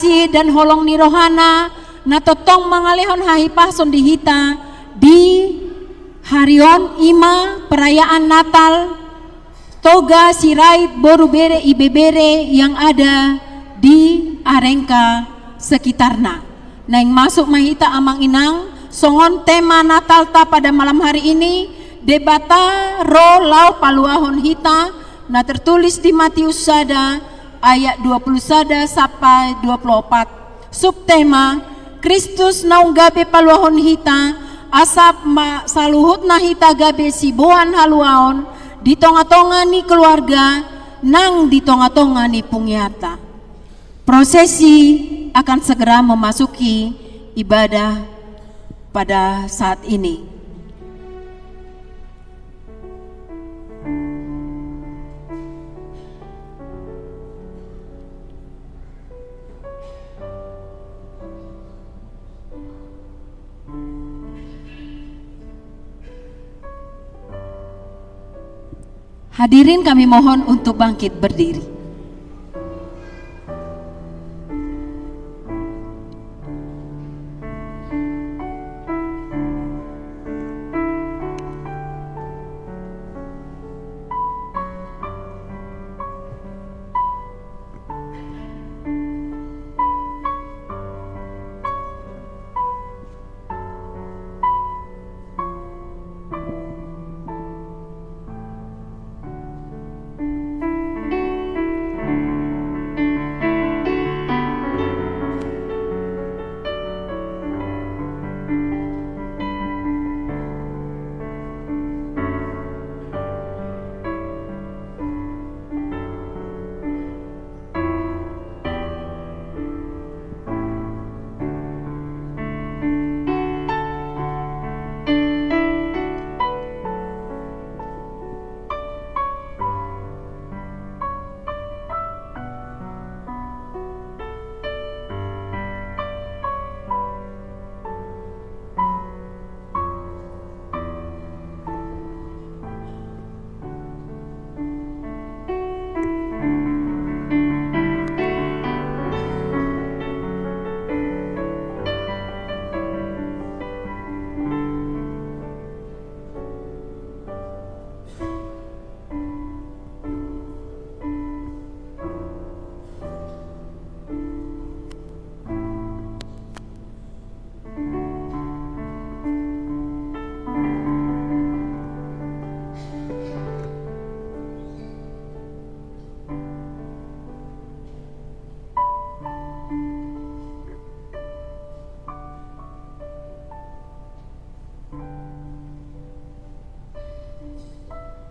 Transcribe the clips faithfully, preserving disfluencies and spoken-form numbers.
Asi dan holong ni rohana na tongtong mangalehon hahipason di hita di hari on, ima perayaan Natal Toga Sirait boru bere ibebere yang ada di Arengka sekitarna. Naeng masuk ma hita amang inang, songon tema Natalta pada malam hari ini, Debata ro laho paluahon hita, na tertulis di Matius sada ayat dua puluh sada sampai dua puluh opat. Subtema, Kristus naung gabe paluahon hita, asa ma saluhutna hita gabe siboan haluaon di tonga-tonga ni keluarga nang di tonga-tonga ni pungianta. Prosesi akan segera memasuki ibadah pada saat ini. Hadirin kami mohon untuk bangkit berdiri.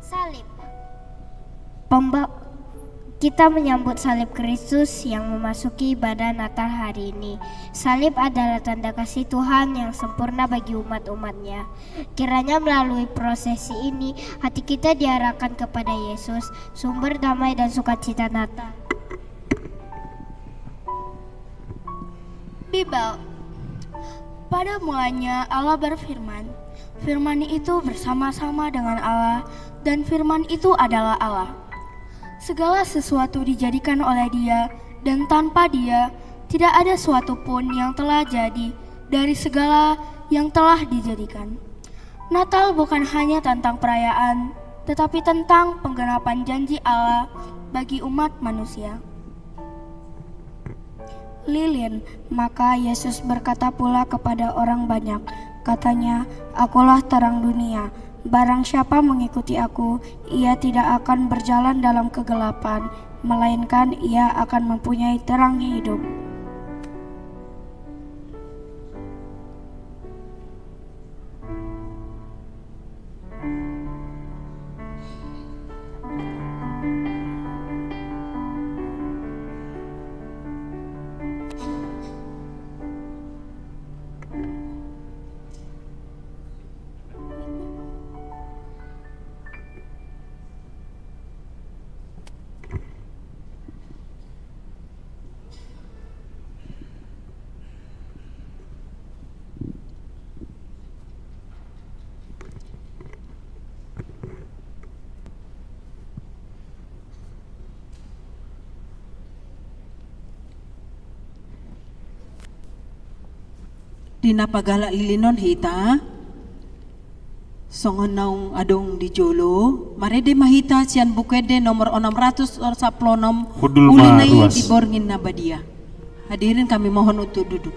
Salib. Pemba-, kita menyambut salib Kristus yang memasuki ibadah Natal hari ini. Salib adalah tanda kasih Tuhan yang sempurna bagi umat-umatnya. Kiranya melalui prosesi ini, hati kita diarahkan kepada Yesus, sumber damai dan sukacita Natal. Bibel. Pada mulanya Allah berfirman, Firman itu bersama-sama dengan Allah, dan Firman itu adalah Allah. Segala sesuatu dijadikan oleh Dia, dan tanpa Dia tidak ada suatu pun yang telah jadi dari segala yang telah dijadikan. Natal bukan hanya tentang perayaan, tetapi tentang penggenapan janji Allah bagi umat manusia. Lilin. Maka Yesus berkata pula kepada orang banyak, kata-Nya, "Akulah terang dunia. Barang siapa mengikuti Aku, ia tidak akan berjalan dalam kegelapan, melainkan ia akan mempunyai terang hidup." Di na pagalak lilin on hita, songon naung adong di jolo, marende ma hita sian Buku Ende nomor onom ratus sampulu onom. Hundul ma ruas. Uli na i di borngin na badia. Hadirin, kami mohon untuk duduk.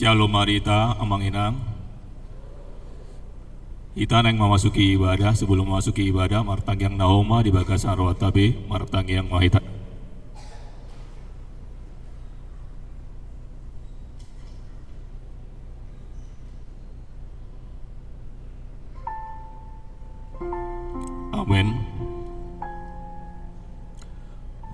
Shalom ma di hita, amang inang. Hita naeng mamasuki ibadah, sebelum mamasuki ibadah, martangiang na homa di bagasan rohanta be, martangiang ma hita. Amen.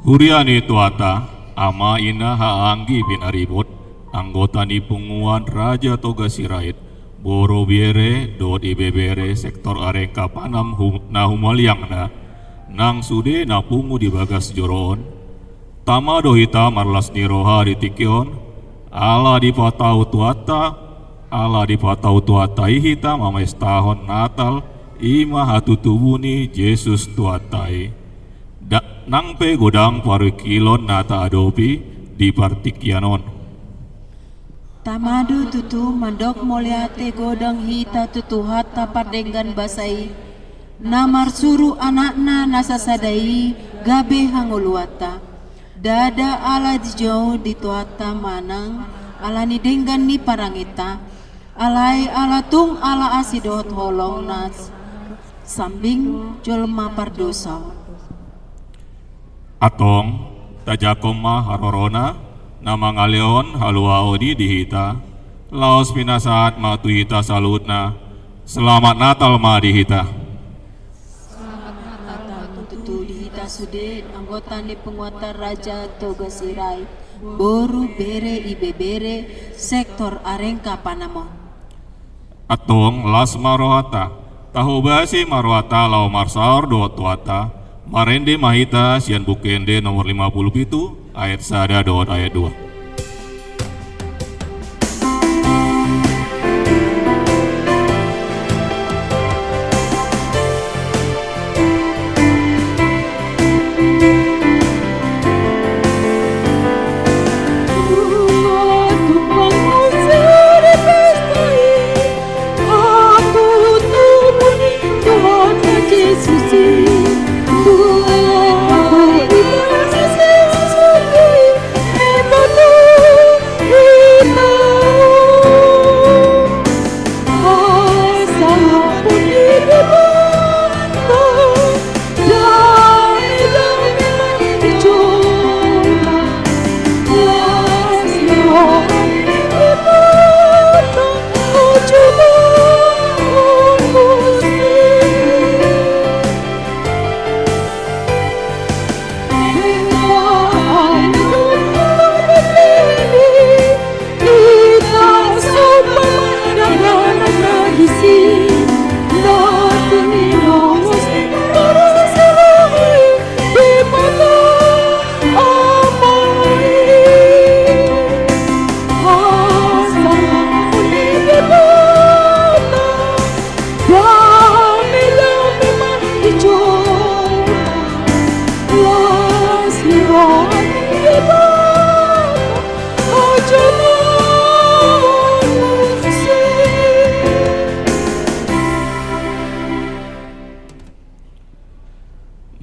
Huria ni Tuhanta, ama, ina, haha anggi pinaribot, anggota ni punguan Raja Toga Sirait, boru, bere dohot ibebere sektor Arengka Panam hu-, na humaliangna, nang sude na pungu di bagas joro on, tama do hita marlas ni roha di tingki on, ala dipatau Tuhanta, ala dipatau Tuhanta i hita mamestahon Natal, i ma hatutubu ni Jesus Tuhanta i. Da-, Nang pe godang parungkilon na taadopi di partingkian on. Tama do tutu mandok mauliate godang hita tu Tuhanta pardenggan basa i, na marsuru Anakna na sasada i gabe hangoluanta. Ndada ala dijou di Tuhanta manang ala ni denggan ni paranginta, alai ala tung ala asi dohot holong na sambing jolma pardosa. Antong, tajangkon ma harorona na mangalehon haluaon i di hita, laos pinasahat ma tu hita saluhutna. Selamat Natal ma di hita. Selamat Natal ma tutu di hita sude anggota ni punguanta Raja Toga Sirait, boru, bere, ibebere, sektor Arengka Panamo. Antong las ma rohanta, tahobasi ma rohanta laho marsaor dohot Tuhanta. Marende ma hita sian Buku Ende nomor lima puluh pitu, ayat sada dohot ayat dua.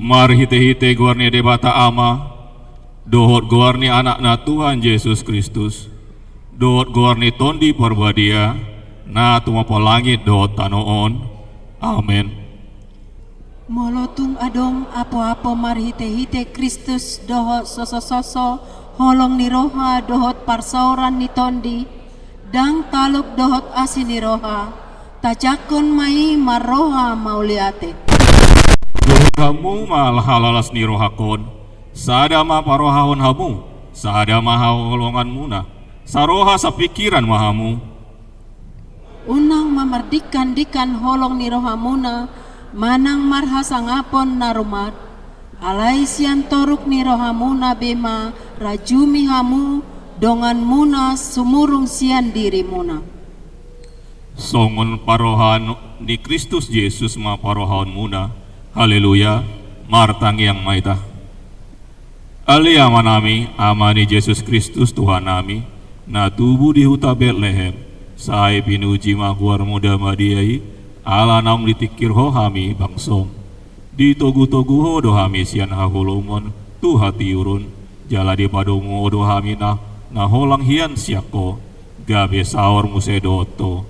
Marhitehite goar ni Debata Ama, dohot goar ni Anakna Tuhan Jesus Kristus, dohot goar ni Tondi Parbadia, na tumompa langit dohot tano on. Amen. Molo tung adong apoapo marhitehite Kristus dohot sosososo, holong ni roha dohot parsaoran ni tondi, ndang talup dohot asi ni roha, tajangkon ma i marroha mauliate. Dohot hamu ma halalas ni rohangkon, sada ma parohahon hamu, sada ma haholonganmuna, saroha sapingkiran ma hamu. Unang ma mardingkandingkan holong ni rohamuna manang marhasangapon na rumat, alai sian toruk ni rohamuna be ma rajumi hamu donganmuna sumurung sian dirimuna. Songon parrohaon ni Kristus Jesus ma parrohaonmuna. Haleluya. Martangiang ma hita. Ale Amanami, Ama ni Jesus Kristus Tuhannami, na tubu di huta Betlehem, sai pinuji ma goarmu na badia i, ala naung ditingkir Ho hami bangsom. Ditogutogu Ho do hami sian haholomon tu hatiuron, jala dipadomu Ho do hami na, na holang hian sian Ho, gabe saor muse dohot Ho.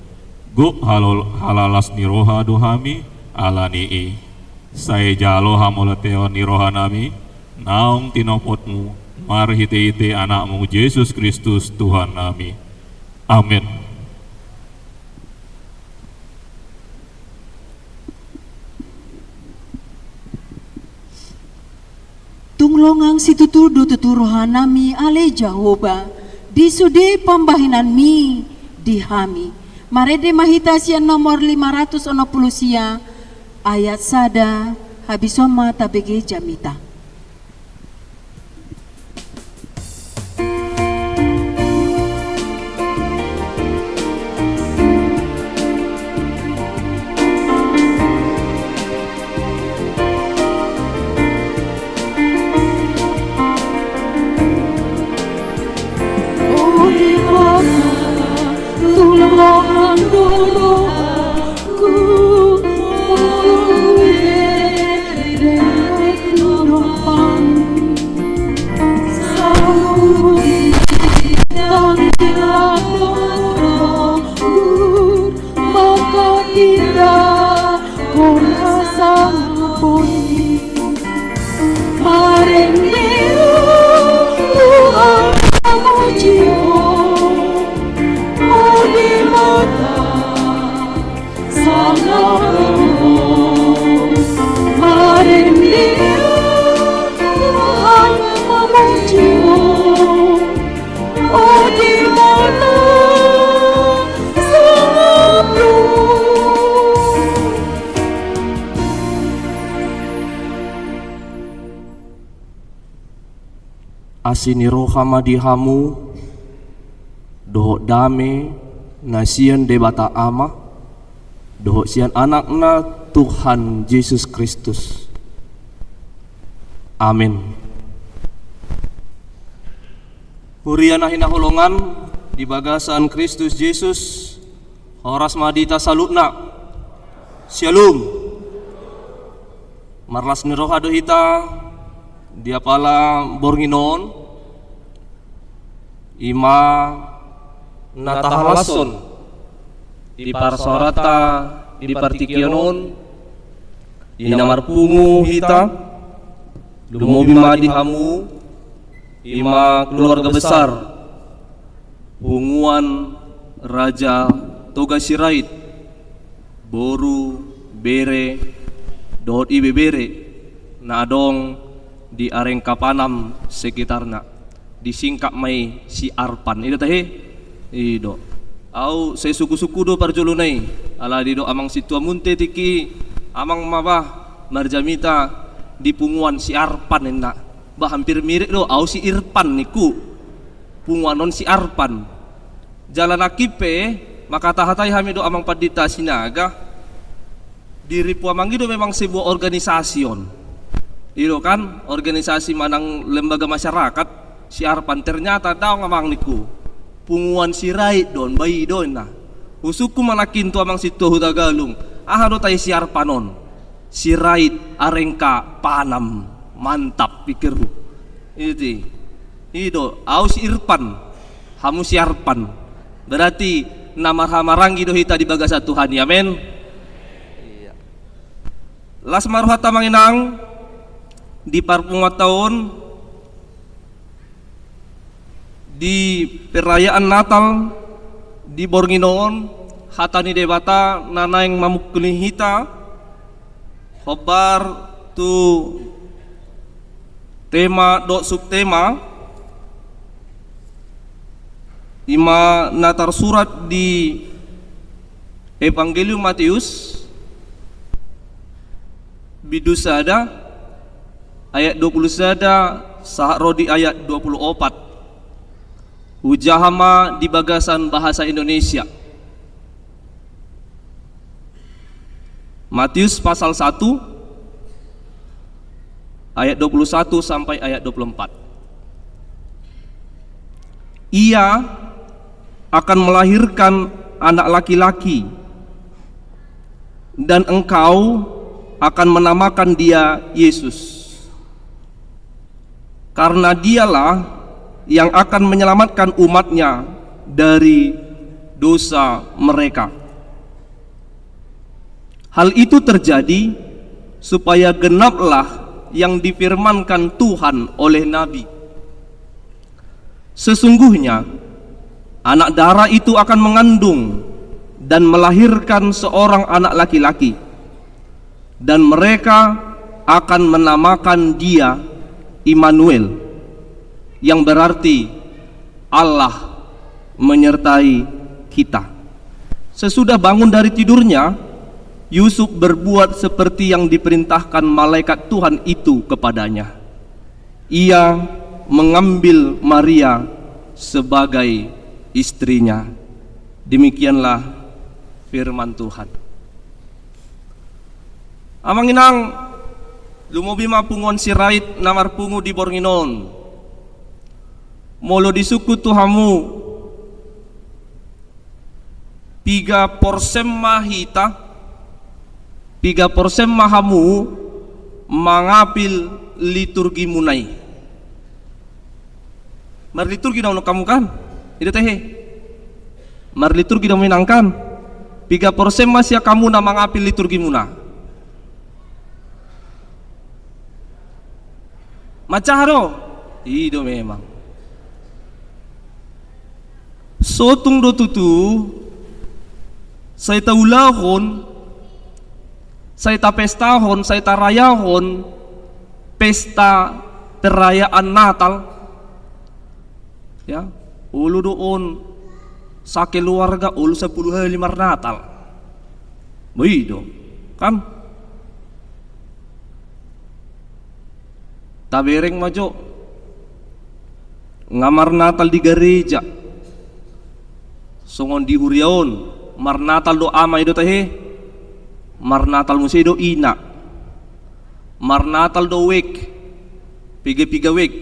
Gok halol-, halalas ni roha do hami ala ni i. Sai jalo hamauliateon ni rohanami, naung tinopotmu, marhitehite Anakmu Jesus Kristus Tuhannami. Amen. Tung longang situtu do tutu rohanami ale Jahowa, di sude pambahenanmi di hami. Marende ma hita sian nomor lima ratus onom pulu sia, ayat sada, habis on ma tabege jamita. Asi ni roha ma di hamu, dohot dame na sian Debata Ama, dohot sian Anakna Tuhan Jesus Kristus. Amen. Huria na hinaholongan di bagasan Kristus Jesus, horas ma di hita saluhutna. Syalom. Marlas ni roha do hita di apala borngin on, i ma na tahalashon di parsaoranta di partingkian on, di na marpungu hita, lumobi ma di hamu, i ma keluarga besar punguan Raja Toga Sirait, boru, bere, dohot ibebere na adong di Arengka Panam sekitarna. Disingkat ma i si Arpan. I do tahe? I do. Au sai sungkun-sungkun do parjolo na i. Alai didok amang sintua muna tingki, amang ma bah marjamita di punguan si Arpan, ninna. Bah, hampir mirip do, au si Irpan ningku. Punguan on si Arpan. Jala nangkin pe mangkatahatai hami dohot amang pandita Sinaga, diripu amang i do memang sebuah organisasi on. I do kan, organisasi manang lembaga masyarakat, si Arpan. Ternyata daong amang ningku. Punguan Sirait do on, bah, i do, ninna. Husungkun ma nangkin tu amang sintua Hutagalung, aha do tahe si Arpan on? Sirait Arengka Panam. Mantap pikirhu. Iti. I do, au si Irpan, hamu si Arpan. Berarti na marhahamaranggi do hita di bagasan Tuhan i. Amen. Iya. Las ma rohanta amang inang, di parpunguanta on, di perayaan Natal, di borngin on, hata ni Debata na naeng mamungkuli hita, hombar tu tema dohot subtema, i ma na tarsurat di Evangelium Mateus, bindu sada, ayat dua pulu sada, sahat ro di ayat dua pulu opat. Hujaha ma di bagasan bahasa Indonesia. Mateus pasal satu, ayat dua pulu satu sampai ayat dua pulu empat. Ia akan melahirkan anak laki-laki, dan engkau akan menamakan dia Yesus. Karena dialah yang akan menyelamatkan umat-Nya dari dosa mereka. Hal itu terjadi supaya genaplah yang difirmankan Tuhan oleh nabi. Sesungguhnya, anak dara itu akan mengandung dan melahirkan seorang anak laki-laki, dan mereka akan menamakan dia Immanuel, yang berarti Allah menyertai kita. Sesudah bangun dari tidurnya, Yusuf berbuat seperti yang diperintahkan malaikat Tuhan itu kepadanya. Ia mengambil Maria sebagai istrinya. Demikianlah firman Tuhan. Amang inang, lumobi ma punguan Sirait na marpungu di borngin on. Molo disungkun tu hamu, piga porsén ma hita, piga porsén ma hamu mangapil liturgimuna i? Marliturgi do hamu kan? I do tahe? Marliturgi do hamu inang kan? Piga porsén ma sian hamu na mangapil liturgimuna? Manjaha do? I do memang. Sotung do tutu, sai taulahon, sai tapestahon, sai tarayahon pesta perayaan Natal. Ya, olo do on sakeluarga, olo sampulu hali marnatal. Bah, i do kan? Tabereng ma jo. Nga marnatal di gareja, songon di huria on, marnatal do ama i do tahe, marnatal muse do ina, marnatal do wijk, piga-piga wijk,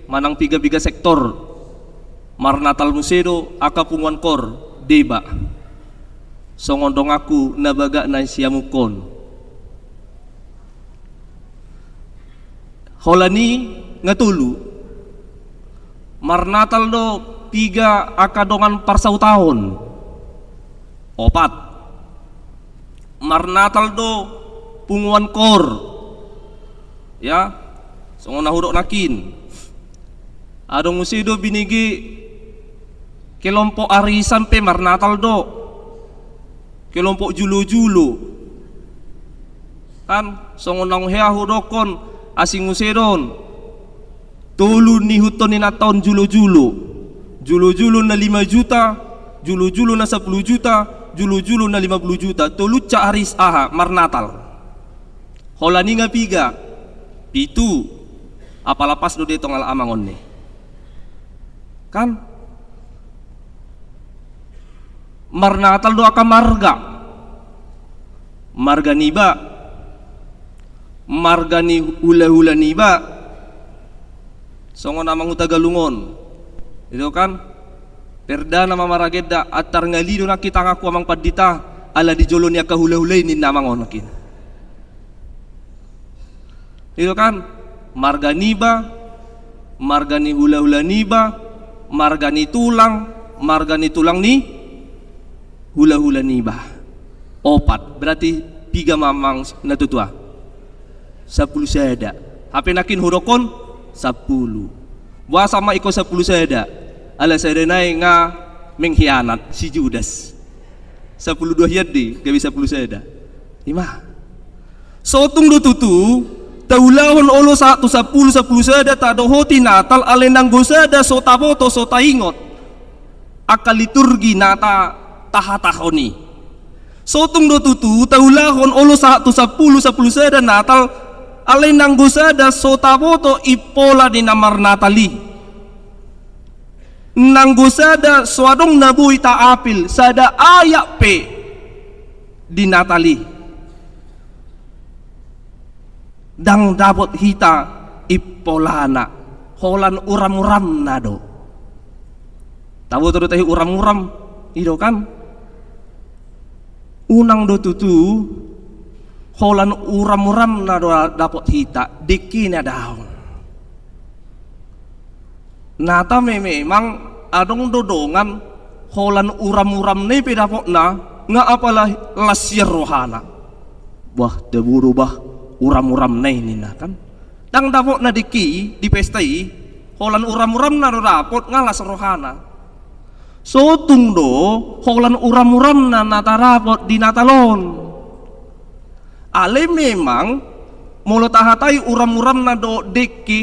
manang piga-piga sektor, marnatal muse do angka punguan koor, deba. Songon donganku na bagak na siamun on. Holan i nga tolu. Marnatal do piga angka dongan parsautaon. Opat. Marnatal do punguan koor. Ya, songon na hudok nangkin. Adong muse do binege kelompok arisan pe marnatal do. Kelompok julo-julo. Kan, songon naung hea hudokkon, asing muse do on. Tolu ni huton ni nanta on julo-julo. Julo-julo na lima juta, julo-julo na sapulu juta, julo-julo na lima pulu juta. Tolu ca aris aha, marnatal. Holan i nga piga, pitu, apala pas do dia tongal amang on ni. Kan? Marnatal do angka marga. Marga niba, marga ni hula-hula niba. Songon amang Huta Galung on. I do kan? Perdana ma maragenda, antar ngali do nangkin tanganku amang pandita, ala di jolo ni angka hula-hula i ninna amang on nangkin. I do kan? Marga niba, marga ni hula-hula niba, marga ni tulang, marga ni tulang ni hula-hula niba. Opat, berarti piga ma amang na tutu? Sapulu sada. Hape nangkin hudokkon sapulu. Boasa ma ingkon sapulu sada? Ala sada nai nga mengkhianat si Judas. Sapulu dua hian do i, gabe sapulu sada. Ima. Sotung do tutu, taulahon olo sahat tu sapulu, sapulu sada tadohoti Natal, alai nanggo sada so taboto, so taingot angka liturgi na ta, tahatahon i. Sotung do tutu, taulahon olo sahat tu sapulu, sapulu sada Natal, alai nanggo sada so taboto impola ni na marnatal i. Nanggo sada so adong na boi taapil, sada ayat pe di Natal i. Ndang dapot hita impolana, holan uram-uramna do. Taboto do tahe uram-uram, i do kan? Unang do tutu, holan uram-uramna do dapot hita, dengkena daong. Nata me-, memang adong do dongan holan uram-uramna i pe dapotna, nga apala las sian rohana. Bah, tabo do bah, uram-uramna i ninna kan. Ndang dapotna dengke i, di pesta i, holan uram-uramna do dapot nga las rohana. Sotung do, holan uram-uramna na tadapot di Natal on. Alai memang, molo tahatai uram-uramna dohot dengke,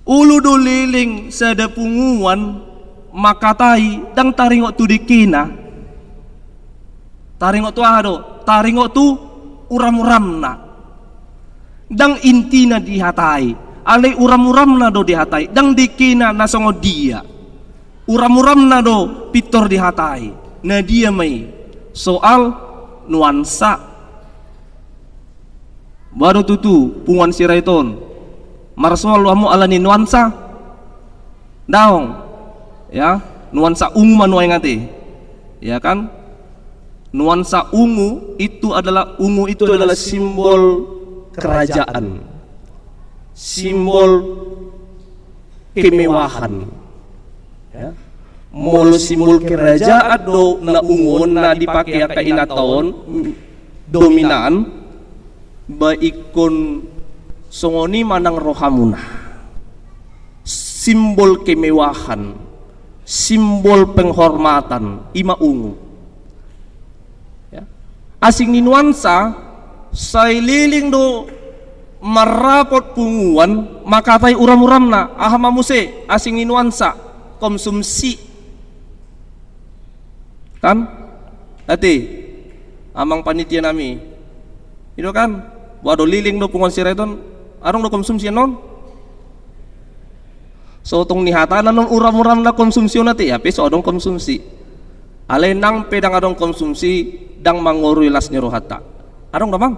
olo do leleng sada punguan mangkatai ndang taringot tu dengkena. Taringot tu aha do? Taringot tu uram-uramna. Ndang intina dihatai, alai uram-uramna do dihatai, ndang dengkena na songon dia. Uram-uramna do pintor dihatai. Na dia ma i? Soal nuansa. Boha do tutu, punguan Sirait on? Marsoal do hamu ala ni nuansa? Daong. Ya, nuansa ungu ma nuaeng ate. Ya kan? Nuansa ungu itu adalah, ungu itu adalah simbol kerajaan. Simbol kemewahan. Ya. Molo simbol kerajaan do na ungu on na dipake angka inanta on, dominan, ba ingkon songon i ma nang rohamuna. Simbol kemewahan, simbol penghormatan, i ma ungu. Ya. Asing ni nuansa, sai leleng do marrapot punguan mangkatai uram-uramna, aha ma muse asing ni nuansa? Konsumsi. Kan? Ate, amang panitia nami. I do kan? Boha do, leleng do punguan Sirait on, adong do konsumsi annon? So tung ni hata na non uram-uram na konsumsi on ate, ape so adong konsumsi. Alai nang pe dang adong konsumsi, dang mangorui las ni rohanta. Adong damang?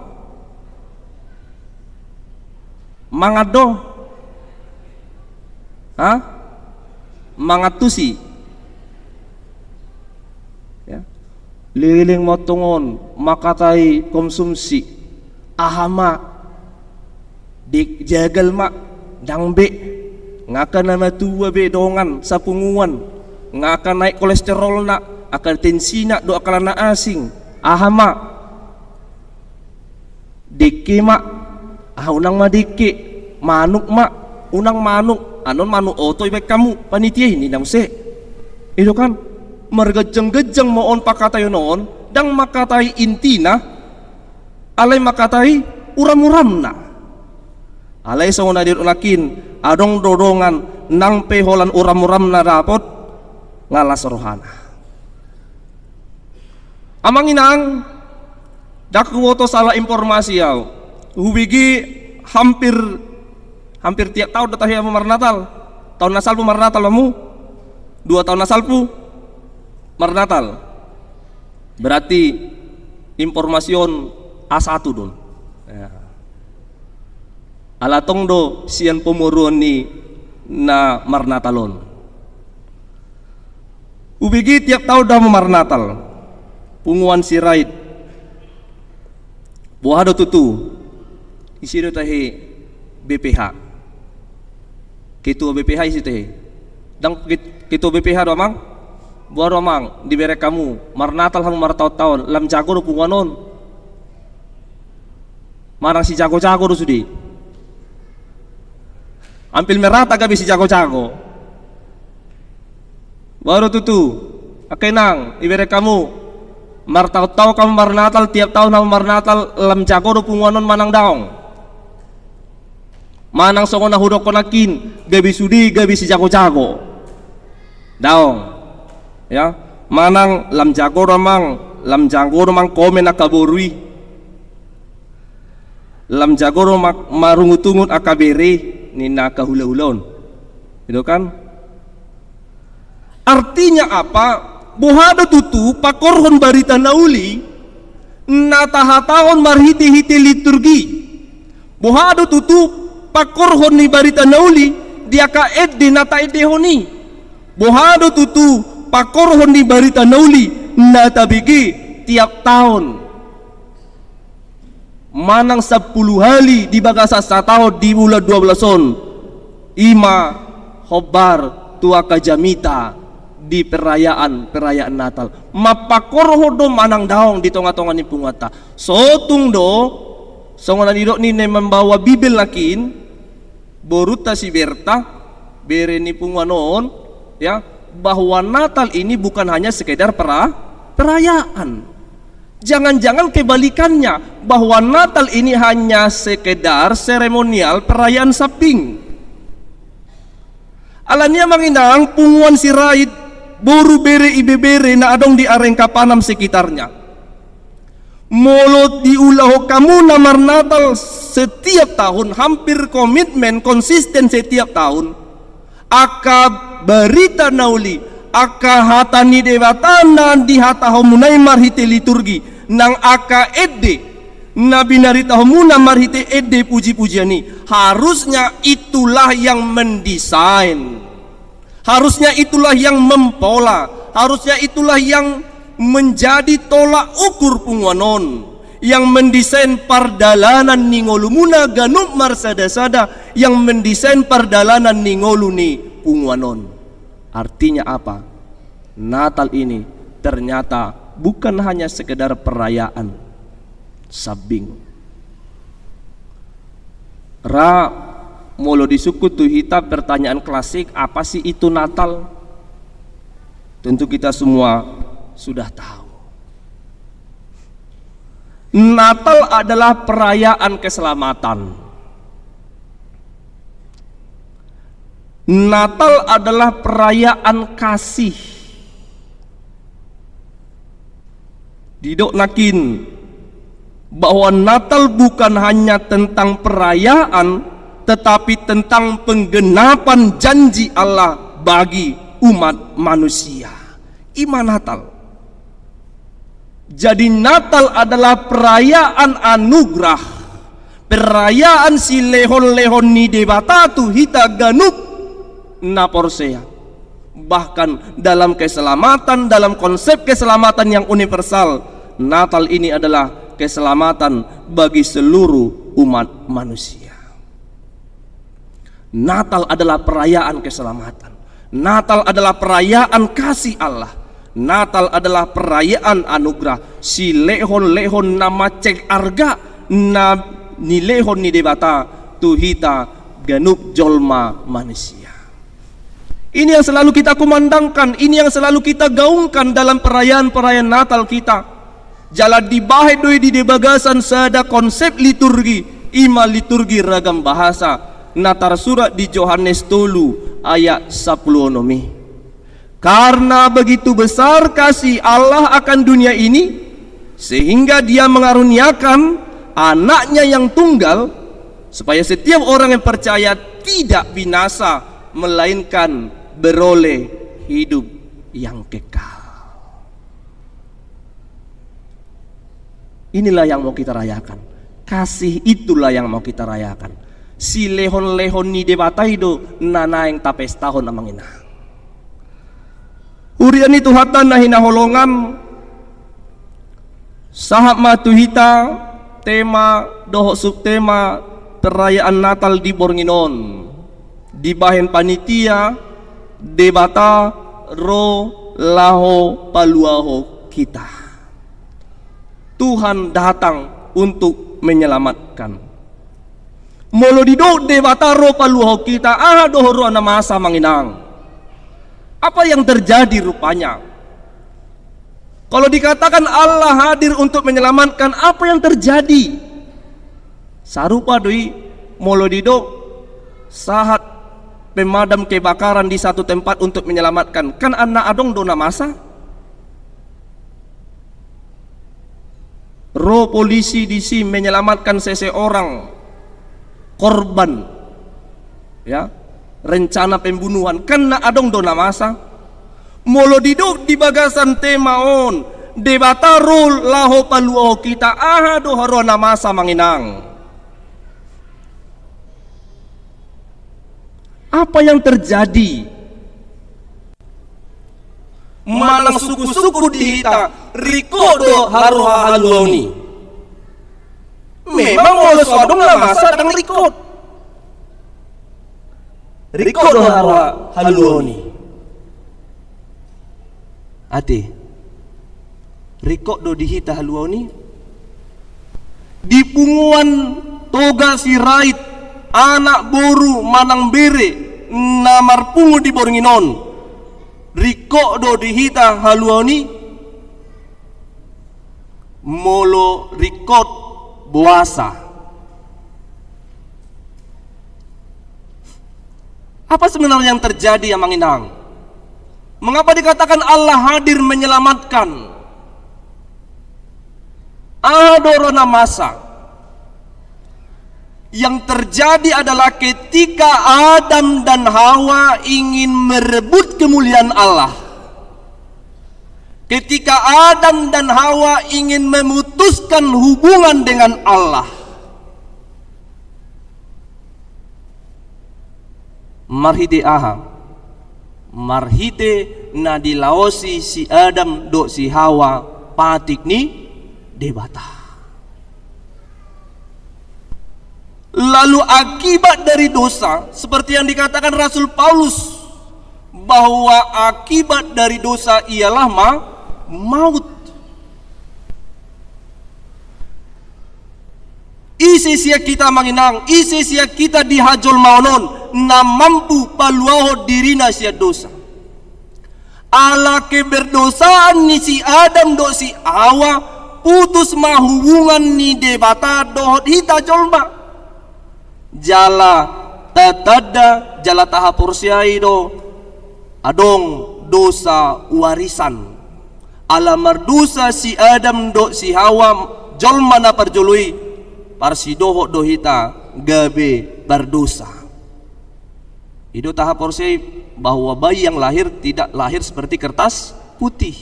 Mangan do? Ha? Mangan tusi. Ya. Leleng ma tongon, makatai konsumsi. Aha ma? Di jagal ma, dang be. Ngaka na matua be dongan, sapunguan. Ngaka naik kolesterolna, angka tensina, do angka na asing. Aha ma? Dengke ma, ah, unang ma dengke, manuk ma, unang manuk, anon manuk oto ibaen hamu, panitia i ninna muse. Ido kan, margejeng-gejeng ma on pangkataion on, dang mangkatai intina, alai mangkatai uram-uramna. Alai songon na didok nangkin, adong do dongan, nang pe holan uram-uramna dapot, nga las rohana. Amang inang, dang huboto sala informasi au. Hubege hampir, hampir tiap taon do tahe hamu marnatal. Taon na salpu marnatal hamu. Dua taon na salpu marnatal. Berarti informasi on A satu do on. Ya. Ala tong do sian pomoruon ni na marnatal on. Hubege tiap taon do hamu marnatal. Punguan Sirait. Boha do tutu? Ise do tahe B P H? Ketua B P H ise tahe? Dang ket-, ketua B P H do amang? Boha do amang, dibereng hamu, marnatal hamu martaon-taon, lam jago do punguan on? Manang sijago-jago do sude? Ampil merata gabe sijago-jago. Boha do tutu, angka inang, ibereng hamu, martaon-taon hamu marnatal, tiap taon hamu marnatal, lam jago do punguan on manang daong? Manang songon na hudokkon nangkin, gabe sude, gabe sijago-jago? Daong. Ya, manang lam jago do amang, lam jago do amang komen angka boru i. Lam jago do ma-, marungut-ungut angka bere, ninna angka hula-hula on. Ido kan? Artinya apa? Boha do tutu pangkorhon barita na uli, na tahatahon marhite-hite liturgi? Boha do tutu pangkorhon ni barita na uli di angka ende na taendehon i? Boha do tutu pangkorhon ni barita na uli na tabege tiap taon? Manang sampulu hali di bagasan sataon di bulan dua belas on, i ma hombar tu angka jamita di perayaan, perayaan Natal. Mampangkorhon do manang daong di tonga-tonga ni punguanta. So tung do, songon na nidok ni na membawa Bibel nangkin, borunta si Berta, bere ni punguan on, ya, bahwa Natal ini bukan hanya sekedar pera-, perayaan. Jangan-jangan kebalikannya, bahwa Natal ini hanya sekedar seremonial perayaan sambing. Alani i amang inang, punguan Sirait, boru, bere, ibebere na adong di Areng Kapanam sekitarnya. Molo diulahon hamu na marnatal setiap tahun, hampir komitmen, konsisten setiap tahun, angka barita na uli, angka hata ni Debata na dihatahonmuna i marhite liturgi, nang angka ende na binaritahonmuna marhite ende puji-pujian i, harusnya itulah yang mendesain. Harusnya itulah yang mempola, harusnya itulah yang menjadi tolak ukur punguan on, yang mendesain pardalanan ni ngolumuna ganup marsada-sada, yang mendesain pardalanan ni ngolu ni punguan on. Artinya apa? Natal ini ternyata bukan hanya sekedar perayaan sambing. Ra, molo disungkun tu hita pertanyaan klasik, apa sih itu Natal? Tentu kita semua sudah tahu. Natal adalah perayaan keselamatan. Natal adalah perayaan kasih. Didok nangkin bahwa Natal bukan hanya tentang perayaan, tetapi tentang penggenapan janji Allah bagi umat manusia. I ma Natal. Jadi, Natal adalah perayaan anugerah, perayaan silehon-lehon ni Debata tu hita ganup na porsea. Bahkan dalam keselamatan, dalam konsep keselamatan yang universal, Natal ini adalah keselamatan bagi seluruh umat manusia. Natal adalah perayaan keselamatan. Natal adalah perayaan kasih Allah. Natal adalah perayaan anugerah, silehon-lehon na mansai arga na nilehon ni Debata tu hita ganup jolma manusia. Ini yang selalu kita kumandangkan, ini yang selalu kita gaungkan dalam perayaan-perayaan Natal kita. Jala dibahen do i di, di bagasan sada konsep liturgi, i ma liturgi ragam bahasa, na tarsurat di Johannes tolu ayat sampulu onom i. Karena begitu besar kasih Allah akan dunia ini, sehingga Dia mengaruniakan Anaknya yang tunggal, supaya setiap orang yang percaya tidak binasa, melainkan beroleh hidup yang kekal. Inilah yang mau kita rayakan. Kasih itulah yang mau kita rayakan. Silehon-lehon ni Debata i do na naeng tapestahon, amang inang. Huria ni Tuhanta na hinaholongan, sahat ma tu hita tema dohot subtema perayaan Natal di borngin on. Dibahen panitia, Debata ro laho paluahon hita. Tuhan datang untuk menyelamatkan. Molo didok Debata ro paluahon hita, aha do huroa na masa, amang inang? Apa yang terjadi rupanya? Kalau dikatakan Allah hadir untuk menyelamatkan, apa yang terjadi? Sarupa do i molo didok sahat pemadam kebakaran di satu tempat untuk menyelamatkan. Kan na adong do na masa? Ro polisi disi menyelamatkan seseorang korban, ya, rencana pembunuhan, kan na adong do na masa? Molo didok di bagasan tema on, Debata ro laho paluahon hita, aha do huroa na masa, amang inang? Apa yang terjadi? Manang sungkun-sungkun di hita, ringkot do huroa haluaon i? Memang molo so adong na masa, ndang ringkot. Ringkot do huroa haluaon i? Ate, ringkot do di hita haluaon i? Di punguan Toga Sirait, anak, boru manang bere na marpungu di borngin on, ringkot do di hita haluaon i? Molo ringkot, boasa? Apa sebenarnya yang terjadi, amang inang? Mengapa dikatakan Allah hadir menyelamatkan? Aha do huroa na masa? Yang terjadi adalah ketika Adam dan Hawa ingin merebut kemuliaan Allah, ketika Adam dan Hawa ingin memutuskan hubungan dengan Allah, marhite aha? Marhite na dilaosi si Adam dohot si Hawa patik ni Debata. Lalu akibat dari dosa, seperti yang dikatakan Rasul Paulus, bahwa akibat dari dosa ialah ma-, maut. Ise sian hita, amang inang, ise sian hita di hajolmaon on na mampu paluahon dirina sian dosa? Ala keberdosaan ni si Adam dohot si Hawa, putus ma hubungan ni Debata dohot hita jolma. Jala tatanda, jala tahaporseai do adong dosa warisan. Ala mardosa si Adam dohot si Hawa, jolma na parjolo i, parsidohot do hita gabe pardosa. I do tahaporseai bahwa bayi yang lahir tidak lahir seperti kertas putih,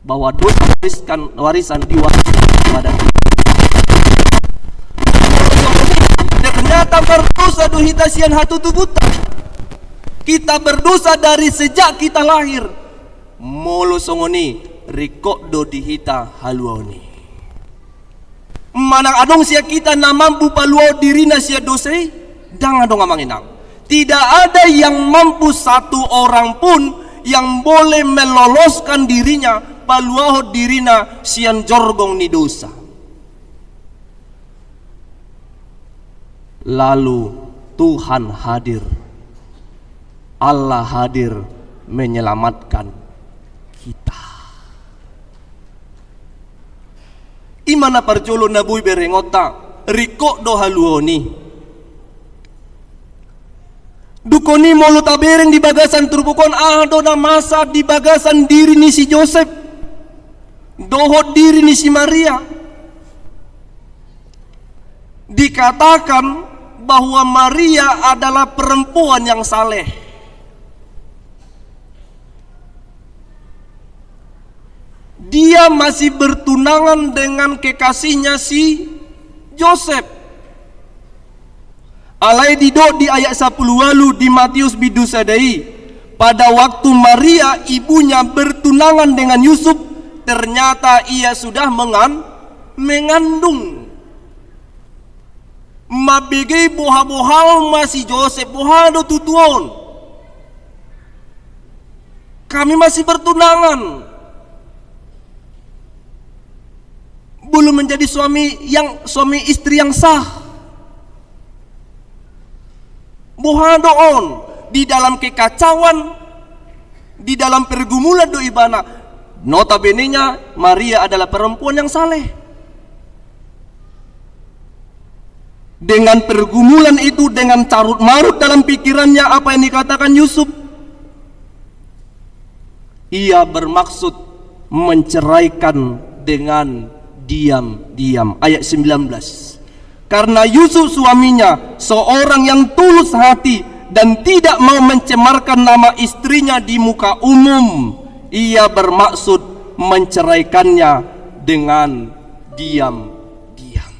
bahwa dosa wariskan, warisan diwariskan kepada kita. Ternyata pardosa do hita sian hatutubuta. Kita berdosa dari sejak kita lahir. Molo songon i, ringkot do di hita haluaon i. Manang adong sian hita na mampu paluahon dirina sian dosa i? Ndang adong, amang inang. Tidak ada yang mampu, satu orang pun yang boleh meloloskan dirinya, paluahon dirina sian jorgong ni dosa. Lalu Tuhan hadir. Allah hadir menyelamatkan kita. I ma na parjolo na boi berengonta, ringkot do haluaon i. Dungkon i molo tabereng di bagasan turpuk on, aha do na masa di bagasan diri ni si Josep dohot diri ni si Maria? Dikatakan bahwa Maria adalah perempuan yang saleh. Dia masih bertunangan dengan kekasihnya si Josep. Alai didok di ayat sampulu ualu di Matius bindu sada i, pada waktu Maria ibunya bertunangan dengan Yusuf, ternyata ia sudah mengan-, mengandung. Mambege boha-boha on ma si Josep, boha do tutu on. Kami masih bertunangan. Belum menjadi suami yang, suami istri yang sah. Boha do on, di dalam kekacauan, di dalam pergumulan do ibana. Notabenenya, Maria adalah perempuan yang saleh. Dengan pergumulan itu, dengan carut-marut dalam pikirannya apa yang dikatakan Yusuf, ia bermaksud menceraikan dengan diam-diam. Ayat sembilan belas. Karena Yusuf suaminya seorang yang tulus hati dan tidak mau mencemarkan nama istrinya di muka umum, ia bermaksud menceraikannya dengan diam-diam.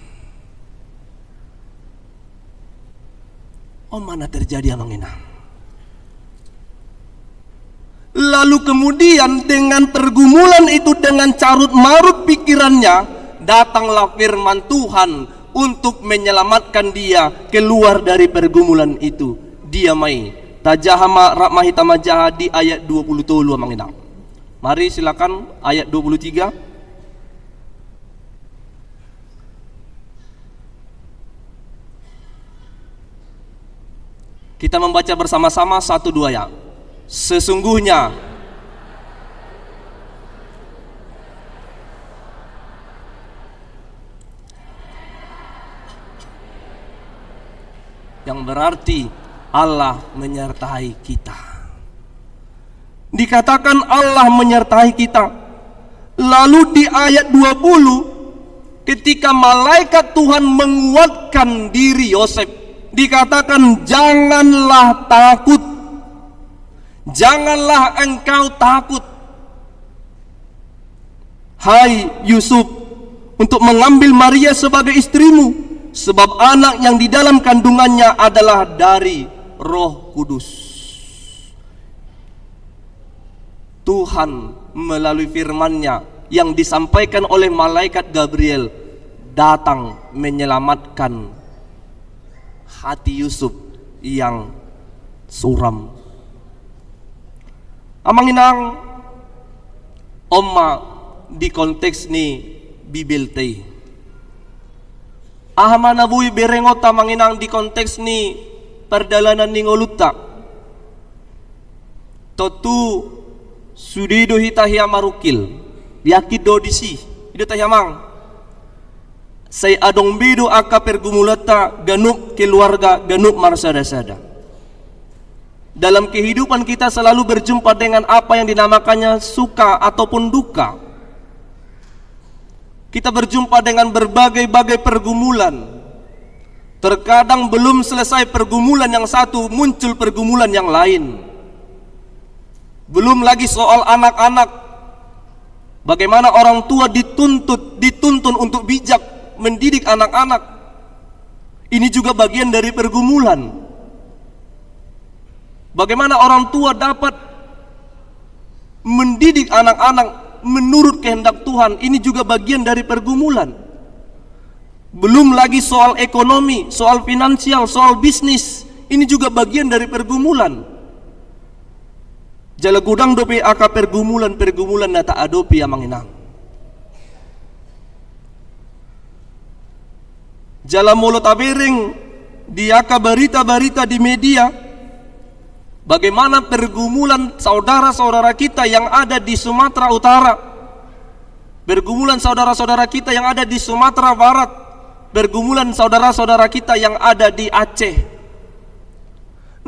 On ma na terjadi, amang inang. Lalu kemudian dengan pergumulan itu, dengan carut-marut pikirannya, datanglah firman Tuhan untuk menyelamatkan dia keluar dari pergumulan itu. Dia ma i. Tajaha ma, rap ma hita manjaha di ayat dua puluh tolu, amang inang. Mari silakan, ayat dua puluh tiga. Kita membaca bersama-sama, satu, dua, ya. Sesungguhnya. Yang berarti Allah menyertai kita. Dikatakan Allah menyertai kita. Lalu di ayat dua puluh, ketika malaikat Tuhan menguatkan diri Yosef, dikatakan, "Janganlah takut. Janganlah engkau takut, hai Yusuf, untuk mengambil Maria sebagai istrimu, sebab anak yang di dalam kandungannya adalah dari Roh Kudus." Tuhan melalui firman-Nya yang disampaikan oleh malaikat Gabriel datang menyelamatkan hati Yusuf yang suram. Amang inang, on ma di konteks ni Bibelta i. Aha ma na boi berengonta, amang inang, di konteks ni pardalanan ni ngolunta? Tontu sude do hita hea marungkil, yakin do disi. I do tahe, amang. Sai adong be do angka pergumulanta, ganup keluarga, ganup marsada-sada. Dalam kehidupan kita selalu berjumpa dengan apa yang dinamakannya suka ataupun duka. Kita berjumpa dengan berbagai-bagai pergumulan. Terkadang belum selesai pergumulan yang satu, muncul pergumulan yang lain. Belum lagi soal anak-anak. Bagaimana orang tua dituntut, dituntun untuk bijak mendidik anak-anak. Ini juga bagian dari pergumulan. Bagaimana orang tua dapat mendidik anak-anak menurut kehendak Tuhan, ini juga bagian dari pergumulan. Belum lagi soal ekonomi, soal finansial, soal bisnis, ini juga bagian dari pergumulan. Jala godang dope angka pergumulan-pergumulan na taadopi, amang inang. Jala molo tabereng di angka barita-barita di media, bagaimana pergumulan saudara-saudara kita yang ada di Sumatera Utara, pergumulan saudara-saudara kita yang ada di Sumatera Barat, pergumulan saudara-saudara kita yang ada di Aceh.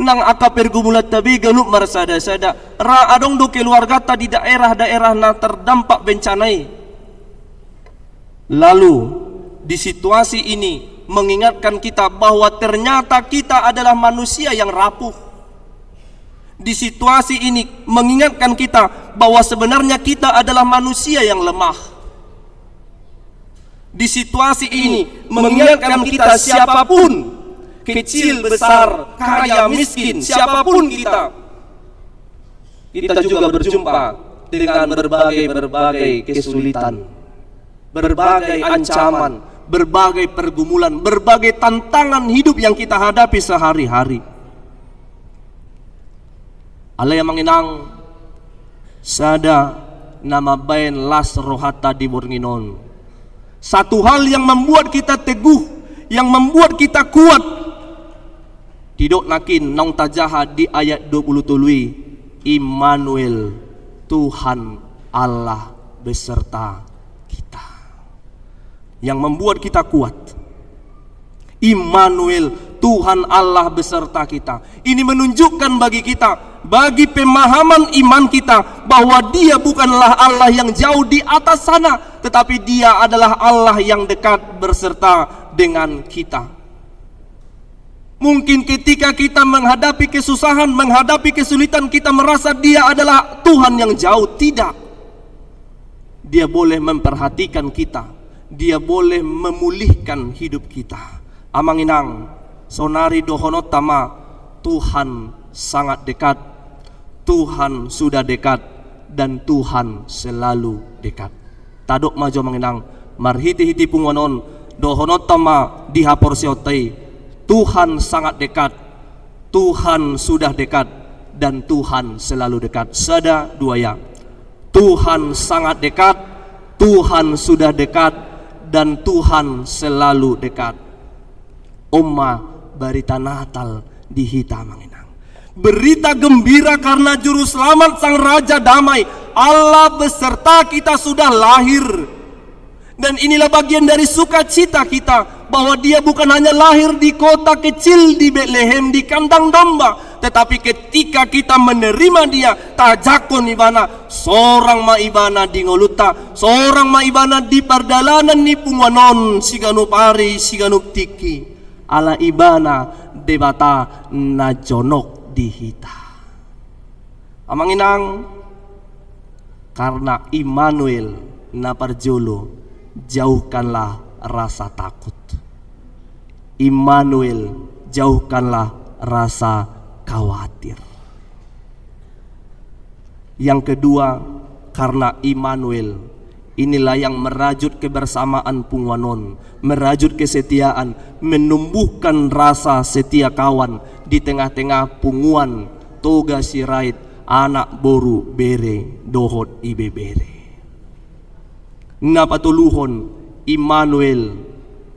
Nang angka pergumulanta be ganup marsada-sada, ra adong do keluargata di daerah-daerah na terdampak bencana i. Lalu, di situasi ini mengingatkan kita bahwa ternyata kita adalah manusia yang rapuh. Di situasi ini mengingatkan kita bahwa sebenarnya kita adalah manusia yang lemah. Di situasi ini mengingatkan kita, siapapun, kecil, besar, kaya, miskin, siapapun kita, kita juga berjumpa dengan berbagai-berbagai kesulitan, berbagai ancaman, berbagai pergumulan, berbagai tantangan hidup yang kita hadapi sehari-hari. Alai, amang inang, sada na mambaen las rohanta di borngin on. Satu hal yang membuat kita teguh, yang membuat kita kuat. Didok nangkin naung tajaha di ayat dua puluh tolu i, Immanuel, Tuhan Allah beserta kita. Yang membuat kita kuat. Immanuel, Tuhan Allah beserta kita. Ini menunjukkan bagi kita, bagi pemahaman iman kita, bahwa Dia bukanlah Allah yang jauh di atas sana, tetapi Dia adalah Allah yang dekat berserta dengan kita. Mungkin ketika kita menghadapi kesusahan, menghadapi kesulitan, kita merasa Dia adalah Tuhan yang jauh. Tidak. Dia boleh memperhatikan kita. Dia boleh memulihkan hidup kita. Amang inang, saonari dohononta ma, Tuhan sangat dekat, Tuhan sudah dekat, dan Tuhan selalu dekat. Tadok ma jo, amang inang, marhite-hite punguan on, dohononta ma di haporseaonta i, Tuhan sangat dekat, Tuhan sudah dekat, dan Tuhan selalu dekat. Sada, dua, ya. Tuhan sangat dekat, Tuhan sudah dekat, dan Tuhan selalu dekat. On ma barita Natal di hita, amang inang. Berita gembira karena Juru Selamat, Sang Raja Damai. Allah beserta kita sudah lahir. Dan inilah bagian dari sukacita kita, bahwa Dia bukan hanya lahir di kota kecil di Betlehem, di kandang domba, tetapi ketika kita menerima Dia, tajangkon Ibana, sorang ma Ibana di ngolunta, sorang ma Ibana di pardalanan ni punguan on, siganup ari, siganup tingki. Ala Ibana Debata na jonok di hita. Amang inang, karena Immanuel na parjolo, jauhkanlah rasa takut. Immanuel, jauhkanlah rasa khawatir. Yang kedua, karena Immanuel, inilah yang merajut kebersamaan punguan on, merajut kesetiaan, menumbuhkan rasa setia kawan di tengah-tengah punguan Toga Sirait, anak, boru, bere dohot ibebere. Na patoluhon, Immanuel,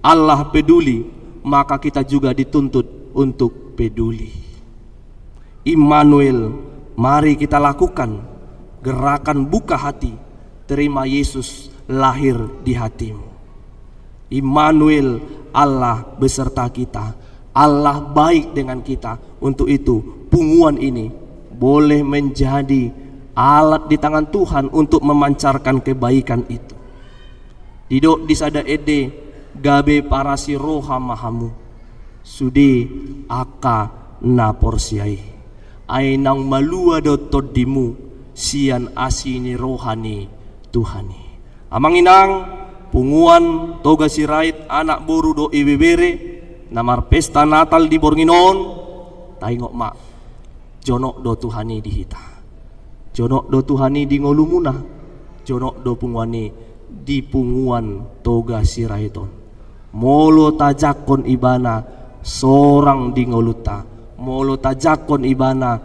Allah peduli, maka kita juga dituntut untuk peduli. Immanuel, mari kita lakukan gerakan buka hati, terima Yesus lahir di hatimu. Immanuel, Allah beserta kita. Allah baik dengan kita. Untuk itu, punguan ini boleh menjadi alat di tangan Tuhan untuk memancarkan kebaikan itu. Didok di sada ende, gabe parasi roha ma hamu. sude angka na porsea i. Ai naung malua do tondimu sian asi ni roha ni Tuhan i. Amang inang, punguan Toga Sirait, anak boru dohot ibebere na marpesta Natal di borngin on, taingot ma, jonok do Tuhan i di hita. Jonok do Tuhan i di ngolumuna. Jonok do punguan i di punguan Toga Sirait on. Molo tajangkon ibana sorang di ngolunta, molo tajangkon ibana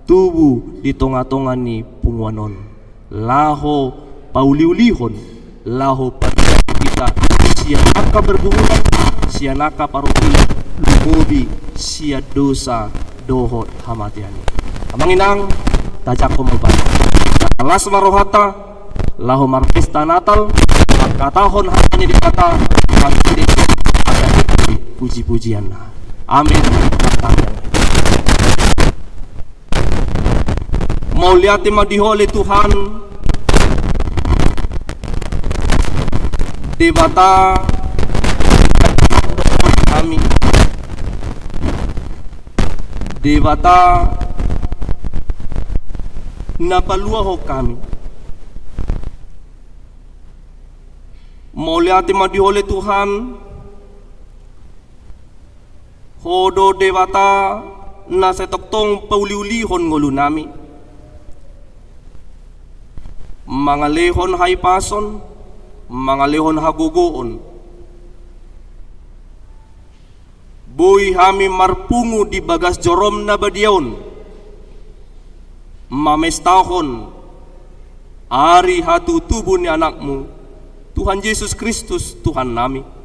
tubu di tonga-tonga ni punguan on, laho pauliulihon, laho paluahon hita sian angka pergumulan, sian angka parungkilon, lumobi sian dosa dohot hamatean i. Amang inang, tajangkon ma ibana. Las ma rohanta laho marpesta Natal, mangkatahon hata ni Debata, marhite puji-pujianna. Amin. Mauliate ma di Ho ale Tuhan, Debata hami, Debata na paluahon hami. Mauliate ma di Ho ale Tuhan, Ho do Debata na sai tongtong pauliulihon ngolunami, mangalehon hahipason, mangalehon hagogoon. Boi hami marpungu di bagas jorom na badia on, mamestahon ari hatutubu ni Anakmu, Tuhan Jesus Kristus, Tuhannami.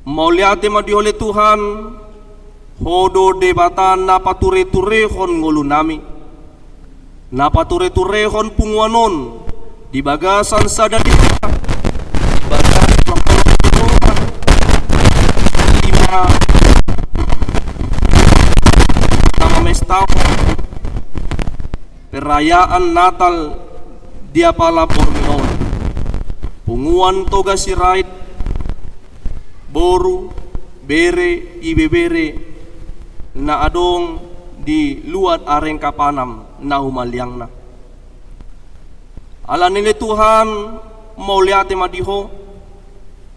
Mauliate ma di Ho ale Tuhan, Ho do Debata na patureturehon ngolunami, na patureturehon punguan on di bagasan sada debata, di bagasan ima na mamestahon perayaan Natal di apala borngin on. Punguan Toga Sirait, boru, bere, ibebere na adong di luat Areng Kapanam na humaliangna. Alani ale Tuhan, mauliate ma di Ho,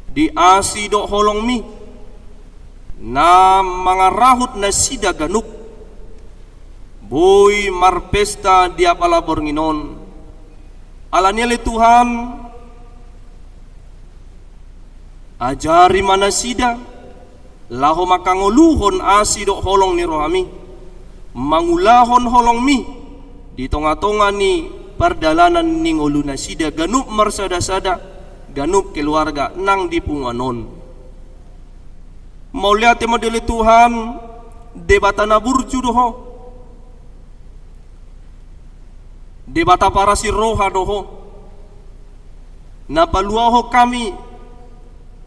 di asi dohot holongmi na mangarahut nasida ganup boi marpesta di apala borngin on. Alani ale Tuhan, ajari ma nasida laho mangkangoluhon asi dohot holong ni rohami, mangulahon holongmi di tonga-tonga ni pardalanan ni ngolu nasida ganup marsada-sada, ganup keluarga nang di punguan on. Mauliate ma di Ho ale Tuhan, Debata na burju do Ho, Debata parasi roha do Ho, na paluahon hami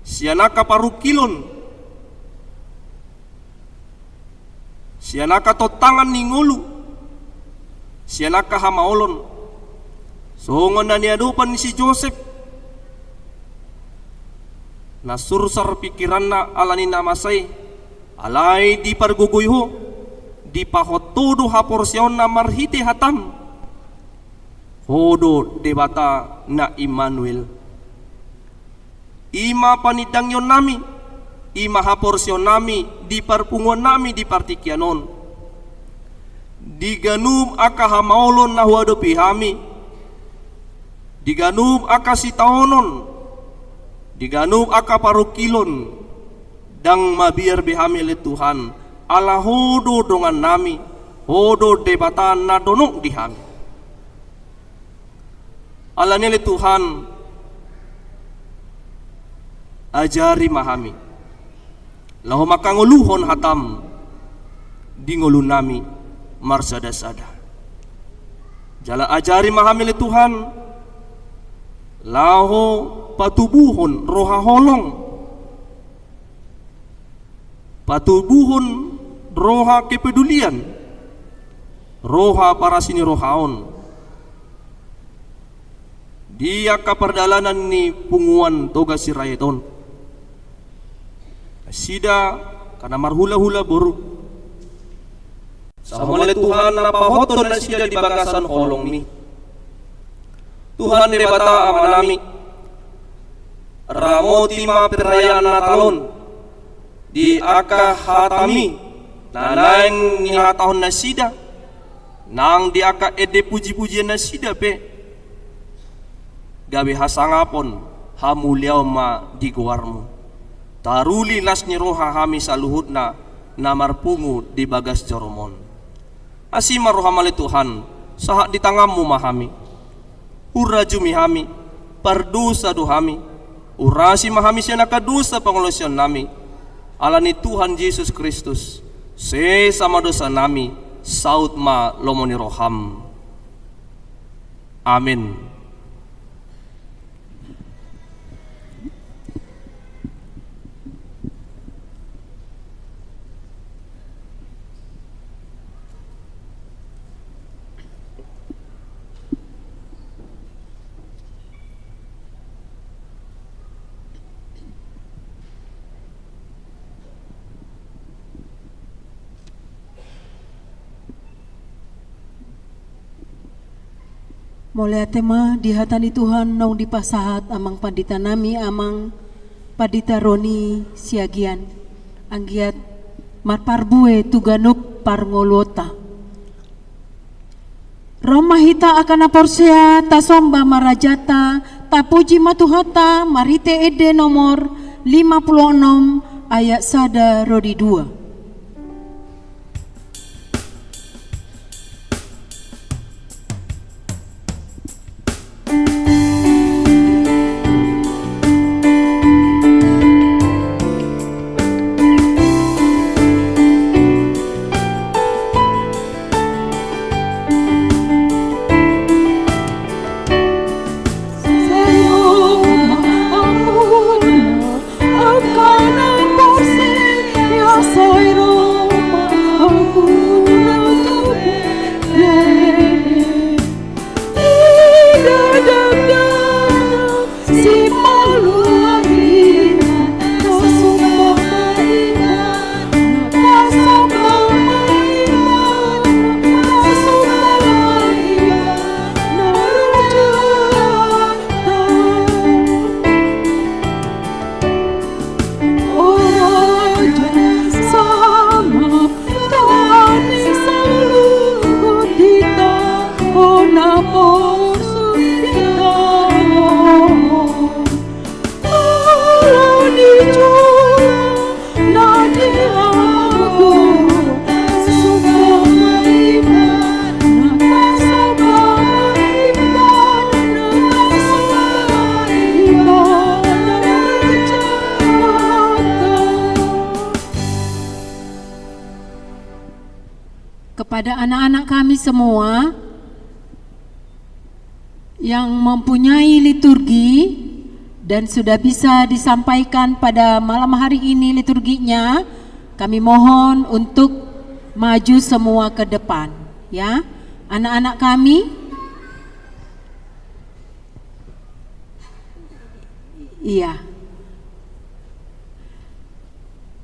sian angka parungkilon, sian angka tontangan ni ngolu, sian angka hamaolon. Songon na niadopan ni si Josep, na sursar pingkiranna alani na masa i, alai dipargogoi Ho, dipahot Ho do haporseaonna marhite hataM. Ho do Debata na Immanuel. I ma panindangionnami, i ma haporseaonnami di parpunguannami di partingkian on. Di ganup angka hamaolon na huadopi hami, di ganup angka sitaonon, di ganup angka parungkilon, ndang mabiar be hami ale Tuhan, ala Ho do dongannami, Ho do Debata na donok di hami. Alani ale Tuhan, ajari ma hami laho mangkangoluhon hataM di ngolunami marsada-sada. Jala ajari ma hami ale Tuhan, laho patubuhon roha holong, patubuhon roha kepedulian, roha parasi ni roha on di angka pardalanan ni punguan Toga Sirait on. Nasida angka na marhulahula boru. Sai ma ale Tuhan na pahothon nasida di bagasan holongmi. Tuhan Debata Amanami, ramoti ma perayaan Natal on di angka hatami na naeng nihatahon nasida, nang di angka ende pujipujian nasida pe, gabe hasangapon hamuliaon ma di goarmu. Taruli las ni roha hami saluhutna na marpungu di bagas joromon. Asi ma roham ale Tuhan, sahat di tanganmu ma hami. Hurajumi hami, pardosa do hami. Urasi ma hami sian angka dosa pangalaosionnami. Ala ni Tuhan Jesus Kristus, sesa ma dosanami, saut ma lomo ni roham. Amin. Mauliate ma di hata ni Tuhan naung dipasahat amang pandita nami, amang pandita Roni Siagian. Anggiat marparbue tu ganup parngoluonta. Ro ma hita angka na porsea, tasomba ma Rajanta, tapuji ma Tuhanta marhite ende nomor lima pulu onom ayat sada ro di dua. Kepada anak-anak kami semua yang mempunyai liturgi dan sudah bisa disampaikan pada malam hari ini liturginya, kami mohon untuk maju semua ke depan, ya. Anak-anak kami, iya.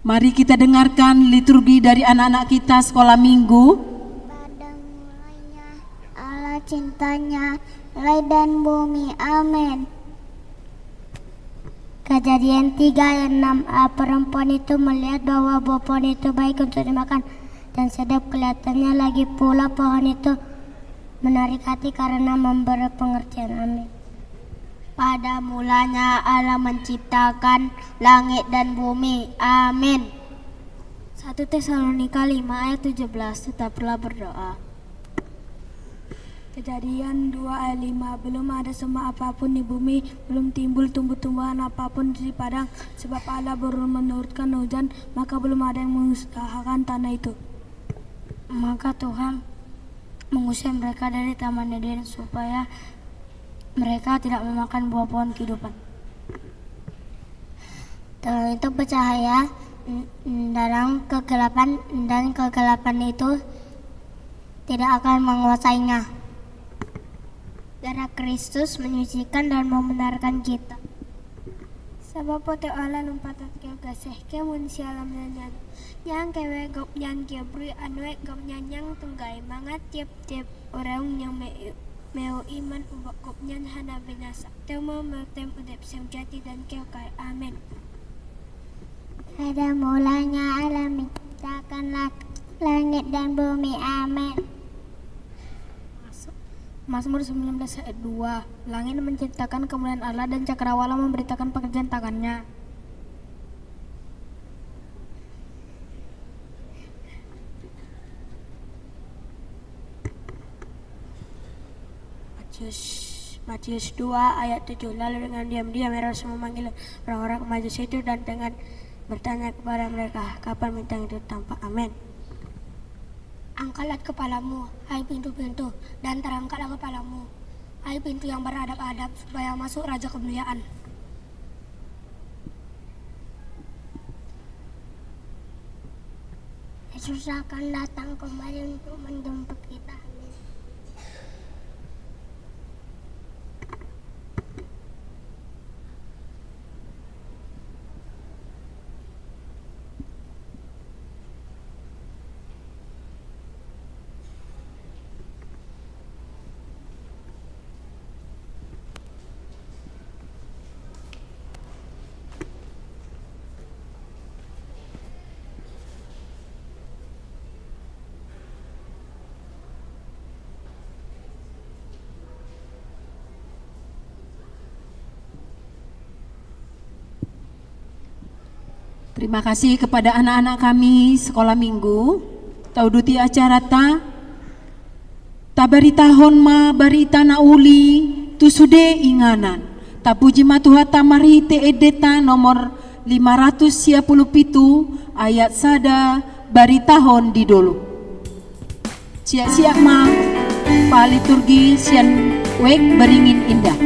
Mari kita dengarkan liturgi dari anak-anak kita sekolah minggu. Pada mulanya Allah ciptakan langit dan bumi. Amin. Kejadian tiga ayat enam. A, perempuan itu melihat bahwa buah pohon itu baik untuk dimakan dan sedap kelihatannya, lagi pula pohon itu menarik hati karena memberi pengertian. Amin. Pada mulanya Allah menciptakan langit dan bumi. Amin. Satu Tesalonika lima ayat tujuh belas, tetaplah berdoa. Kejadian dua ayat lima, belum ada semak apapun di bumi, belum timbul tumbuh-tumbuhan apapun di padang, sebab Allah baru menurunkan hujan, maka belum ada yang mengusahakan tanah itu. Maka Tuhan mengusir mereka dari Taman Eden supaya mereka tidak memakan buah pohon kehidupan. Tuhan itu bercahaya, n-, dalam kegelapan, dan kegelapan itu tidak akan menguasainya. Darah Kristus menyucikan dan membenarkan kita. Tabo pote ola lumpata ke gase ke mun sialam nyanyan. Nyang kewe gop nyan gebri anuek gop nyan nyang tunggai mangat tiap tiap orang nyang me meu iman ubak gop nyan hana binasa. Temo mertem udep seujati dan keokai. Amen. Pada mulanya Allah menciptakan langit dan bumi. Amin. Mazmur sembilan belas ayat dua. Langit menciptakan kemuliaan Allah dan cakrawala memberitakan pekerjaan tangannya. Matius, Matius dua ayat tujuh. Lalu dengan diam-diam Herodes memanggil orang-orang Matius itu dan dengan bertanya kepada mereka, "Kapan bintang itu tampak?" Amin. Angkatlah kepalamu, hai pintu-pintu, dan terangkatlah kepalamu, hai pintu yang beradab-adab, supaya masuk Raja kemuliaan. Yesus akan datang kembali untuk menjemput kita. Amin. Terima kasih kepada anak-anak kami sekolah minggu. Tauduti acaranta. Tabaritahon ma barita na uli tu sude inganan. Tapuji ma Tuhanta marhite endenta nomor lima ratus sia pulu pitu ayat sada, baritahon di dolok. Siap-siap ma paliturgi sian Wijk Beringin Indah.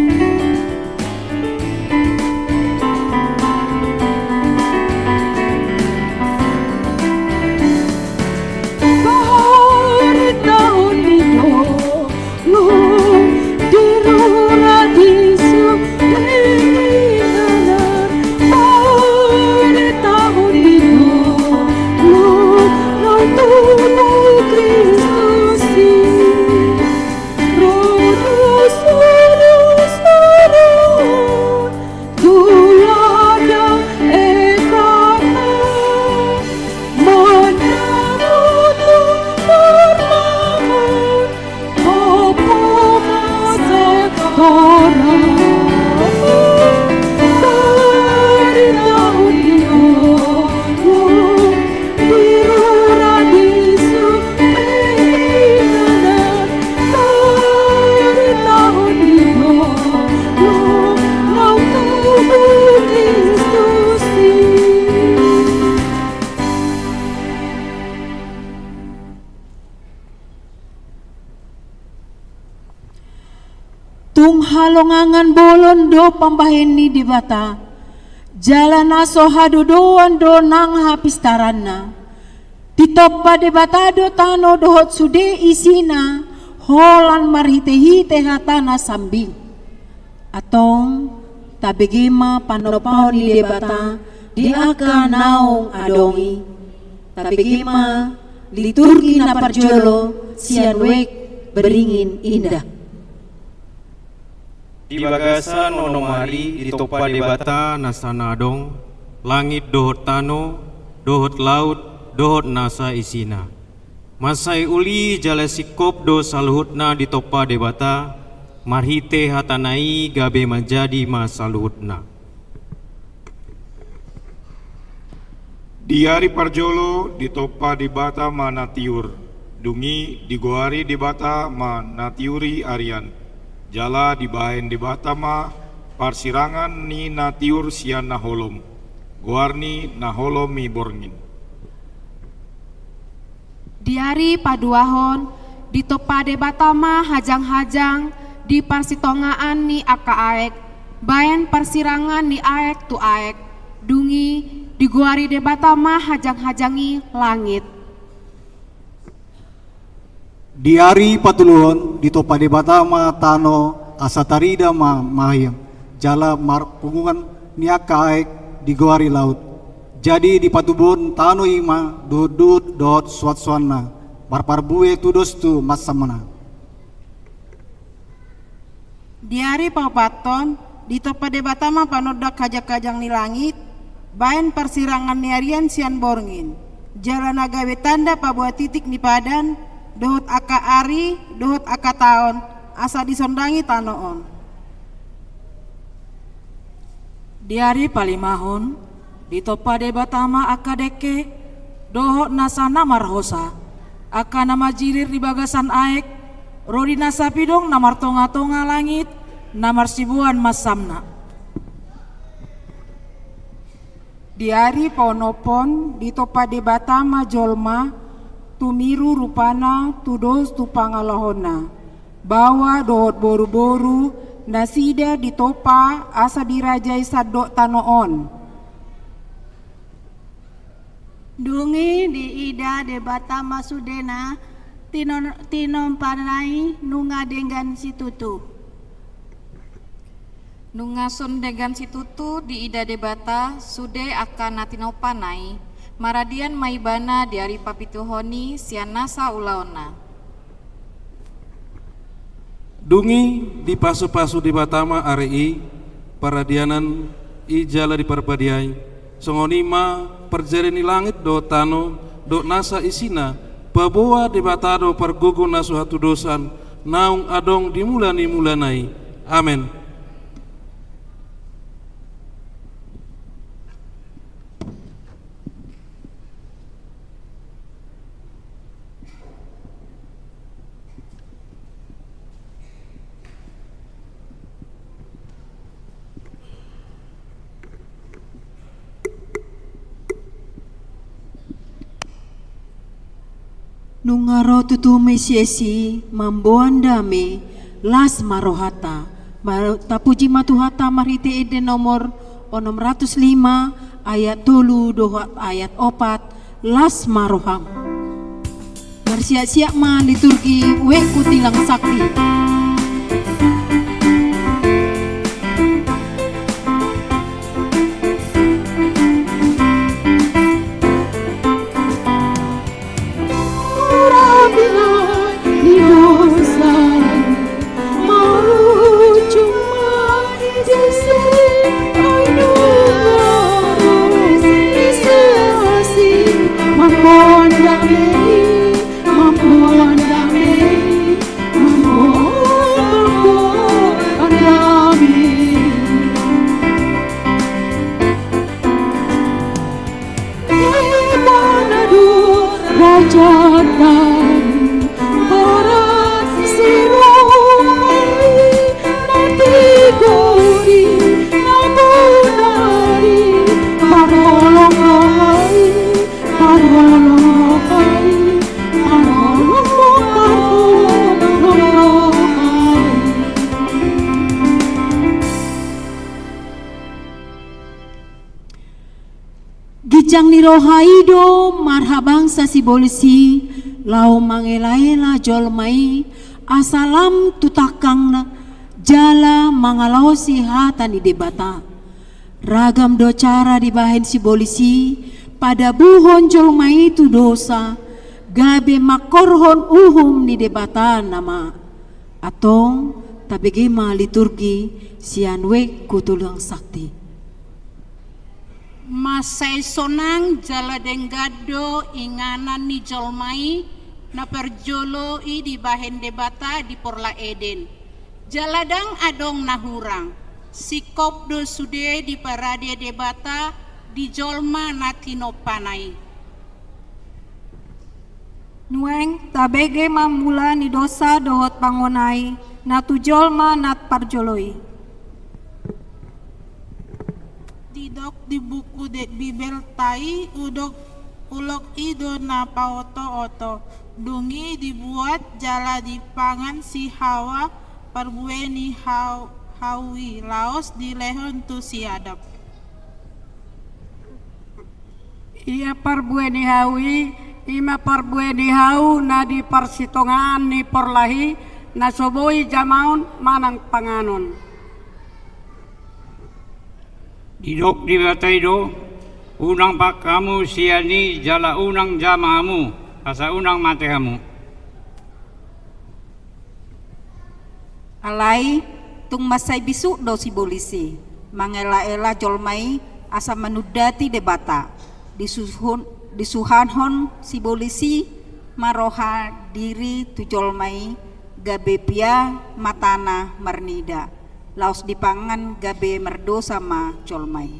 Tung halongangan bolon do pambahen ni Debata, jala na so hadodoan do nang hapistaranna. Ditompa Debata do tano dohot sude isina, holan marhitehite hatana sambing. Antong, tabege ma panompaon ni Debata di angka naung adong i. Tabege ma liturgi na parjolo sian Wijk Beringin Indah. Di bagasan onom ari ditompa Debata nasa na adong, langit dohot tano, dohot laut, dohot nasa isina. Mansai uli jala singkop do saluhutna ditompa Debata, marhite hatana i gabe manjadi ma saluhutna. Di ari parjolo ditompa Debata ma na tiur, dung i digoari Debata ma na tiur i arian, jala dibahen Debata ma parsirangan ni na tiur sian na holom, goarni na holom i borngin. Di ari paduahon, ditompa Debata ma hajanghajang di parsitongaan ni angka aek, baen parsirangan ni aek tu aek, dung i digoari Debata ma hajanghajang i langit. Di ari patoluhon, ditompa Debata ma tano asa tarida ma mahiang, jala marpunguan ni angka aek digoari laut. Jadi dipatubuhon tano i ma duhutduhut dohot suansuanna, marparbue tudos tu mansamna. Di ari paopathon, ditompa Debata ma panondang hajanghajang ni langit, baen parsirangan ni arian sian borngin, jala na gabe tanda paboa titik ni padan, dohot angka ari, dohot angka taon, asa disondangi tano on. Di ari palimahon, ditompa Debata ma angka dengke, dohot nasa na marhosa, angka na majirir di bagasan aek, ro di nasa pidong na martongatonga langit, na marsiboan mansamna. Di ari paonomhon, ditompa Debata ma jolma, tumiru rupana, tudos tu pangalahona. Baoa dohot boruboru, nasida ditompa, asa dirajai sandok tano on. Dung i diida Debata ma sudena, tinon-, tinompana i nunga denggan situtu. Nunga sun denggan situtu diida Debata, sude angka na tinompana i, maradian ma ibana di ari papituhon i sian nasa ulaonna. Dung i dipasupasu Debata ma ari i, paradianan i jala diparbadiai, songon i ma parjari ni langit dohot tano, dohot nasa isina, paboa Debata do pargogo na so hatudosan, naung adong di mula ni mulana i. Amen. Nunga ro tutu Mesias i mamboan dame, las ma rohanta. Ma-, tapuji ma Tuhanta marhite ende nomor onom ratus lima, ayat tolu dohot ayat opat, las ma roham. Marsiapsiap ma liturgi Wekku Tilang Sakti. Ginjang ni roha i do marhabangsa sibolis i, laho mangelaela jolma i, asa lam tu tangkangna, jala mangalaosi hata ni Debata. Ragam do cara dibahen sibolis i, padabuhon jolma i tu dosa, gabe mangkorhon uhum ni Debata nama. Antong, tabege ma liturgi sian Wekku Tulang Sakti. Mansai sonang jala denggan do inganan ni jolma i, na parjolo i dibahen Debata di Porla Eden. Jala ndang adong na hurang, singkop do sude diparade Debata di jolma na tinompana i. Nuaeng tabege ma mula ni dosa dohot pangonai na tu jolma na parjolo i. Didok di buku de Bibelta i, udok, ulok i do na paotooto. Dung i dibuat jala dipangan si Hawa parbue ni hau, hau i, laos dilehon tu si Adam. Ia parbue ni hau i, i ma parbue ni hau na di parsitongaan ni porla i, na so boi jamaon manang panganon. Didok Debata i do, unang pangkat hamu sian i jala unang jama hamu, asa unang mate hamu. Alai, tung mansai bisuk do sibolis i, mangelaela jolma i asa manundati Debata, disuhun-, disuhahon sibolis i ma roha diri tu jolma i, gabe pia matana marnida, laos dipangan gabe mardosa ma jolma i.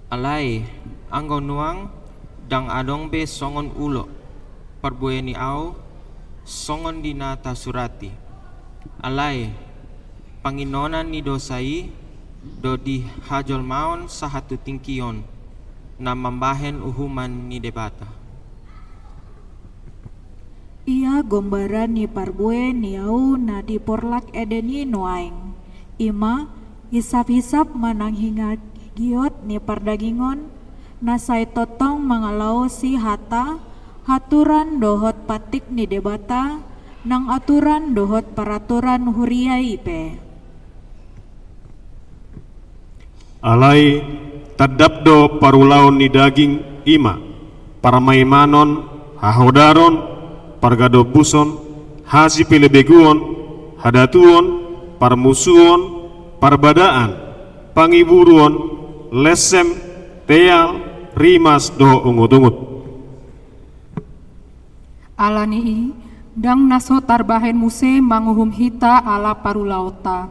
Alai, anggo nuaeng, ndang adong be songon ulo, parbue ni ahu, songon di na tarsurat i. Alai, panginunan ni dosa i, do di hajolmaon sahat tu tingki on, na mambahen uhuman ni Debata. Ia gombaran ni parbue ni ahu na di porlak Eden i nuaeng. I ma, hisap-hisap manang hingagiot ni pardagingon, na sai tongtong mangalaosi hata, haturan dohot pantik ni Debata, nang aturan dohot paraturan huria i pe. Alai, tandap do parulaon ni daging, i ma, parmaimanon, hahodaron, pargadombuson, hasipelebeguon, hadatuon, parmusuon, parbadaan, pangiburuon, lensem, teal, rimas dohot ungut-ungut. Ala ni i, ndang na so tarbahen muse manguhum hita ala parulaonta.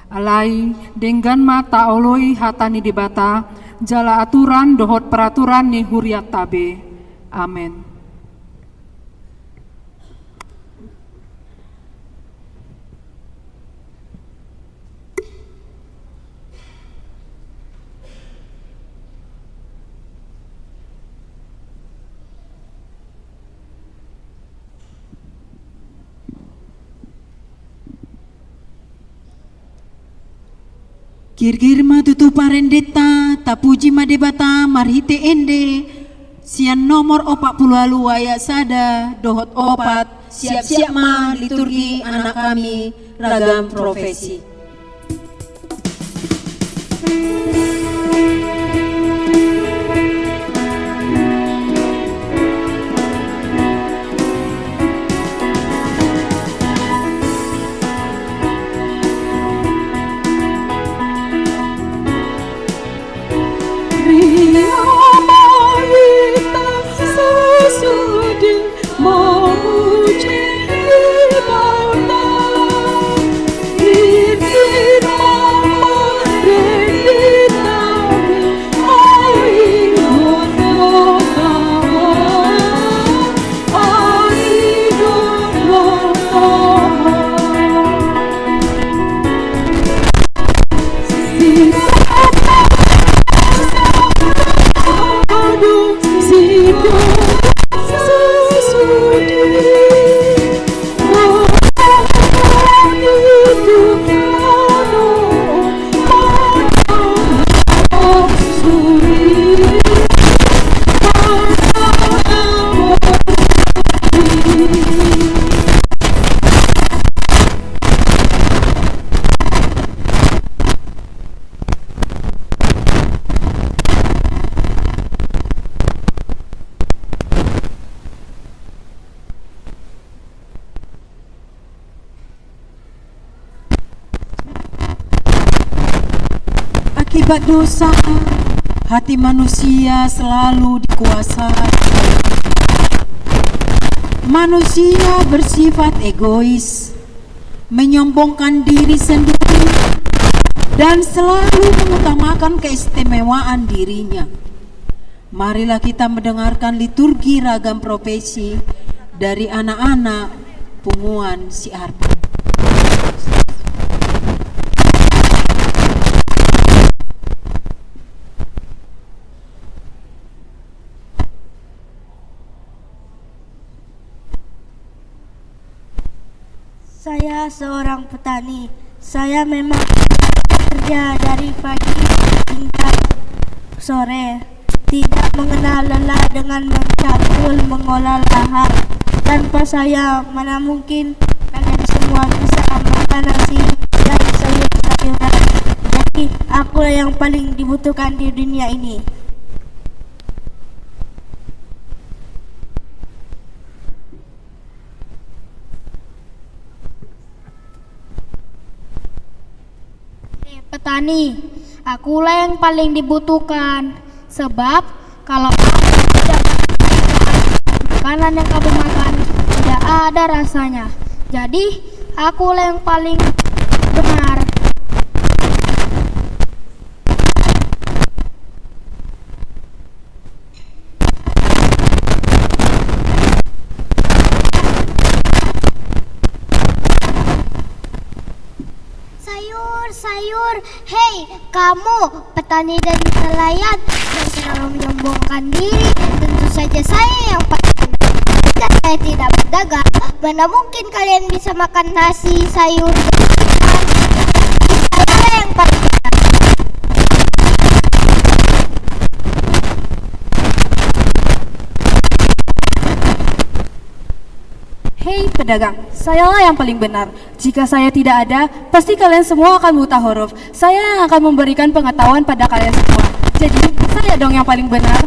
Alai, denggan ma taoloi hata ni Debata, jala aturan dohot paraturan ni hurianta be. Amen. Girgir ma tutu parendenta, tapuji ma Debata marhite ende, sian nomor opat pulu ualu ayat sada dohot opat, siap-siap ma liturgi anak hami ragam profesi. Akibat dosa, hati manusia selalu dikuasai. Manusia bersifat egois, menyombongkan diri sendiri, dan selalu mengutamakan keistimewaan dirinya. Marilah kita mendengarkan liturgi ragam profesi dari anak-anak punguan Si Arpan. Saya seorang petani. Saya memang bekerja dari pagi hingga sore, tidak mengenal lelah dengan mencangkul, mengolah lahan. Tanpa saya, mana mungkin kalian semua bisa makan nasi dan sayur-sayuran. Jadi, Akulah yang paling dibutuhkan di dunia ini. Eh, petani, akulah yang paling dibutuhkan. Sebab kalau aku tidak makanan yang kamu makan, tidak ada rasanya. Jadi, akulah yang paling benar. Sayur, sayur, hei, kamu, petani dan nelayan, yang terlalu menyombongkan diri, tentu saja saya yang paling. Jika saya tidak berdagang, mana mungkin kalian bisa makan nasi, sayur, dan ikan? Saya yang paling. Hei pedagang, sayalah yang paling benar. Jika saya tidak ada, pasti kalian semua akan buta huruf. Saya yang akan memberikan pengetahuan pada kalian semua. Jadi, saya dong yang paling benar.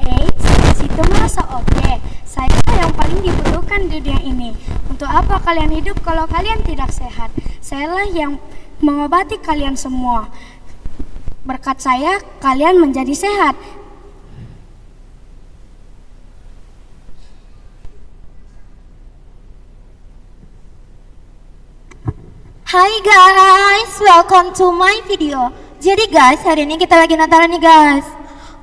Eits, situ mah so oke. Sayalah yang paling dibutuhkan di dunia ini. Untuk apa kalian hidup kalau kalian tidak sehat? Sayalah yang mengobati kalian semua. Berkat saya, kalian menjadi sehat. Hai guys, welcome to my video. Jadi guys, hari ini kita lagi Natalan nih guys.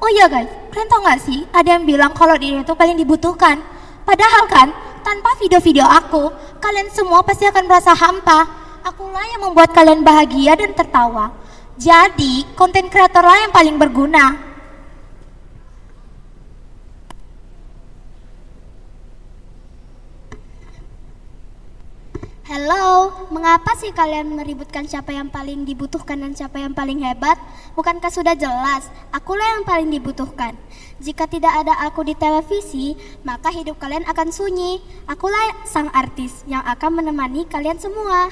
Oh iya guys, kalian tau gak sih, ada yang bilang kalau diri itu paling dibutuhkan. Padahal kan, tanpa video-video aku, kalian semua pasti akan merasa hampa. Akulah yang membuat kalian bahagia dan tertawa. Jadi, konten kreatorlah yang paling berguna. Hello, mengapa sih kalian meributkan siapa yang paling dibutuhkan dan siapa yang paling hebat? Bukankah sudah jelas, akulah yang paling dibutuhkan? Jika tidak ada aku di televisi, maka hidup kalian akan sunyi. Akulah sang artis yang akan menemani kalian semua.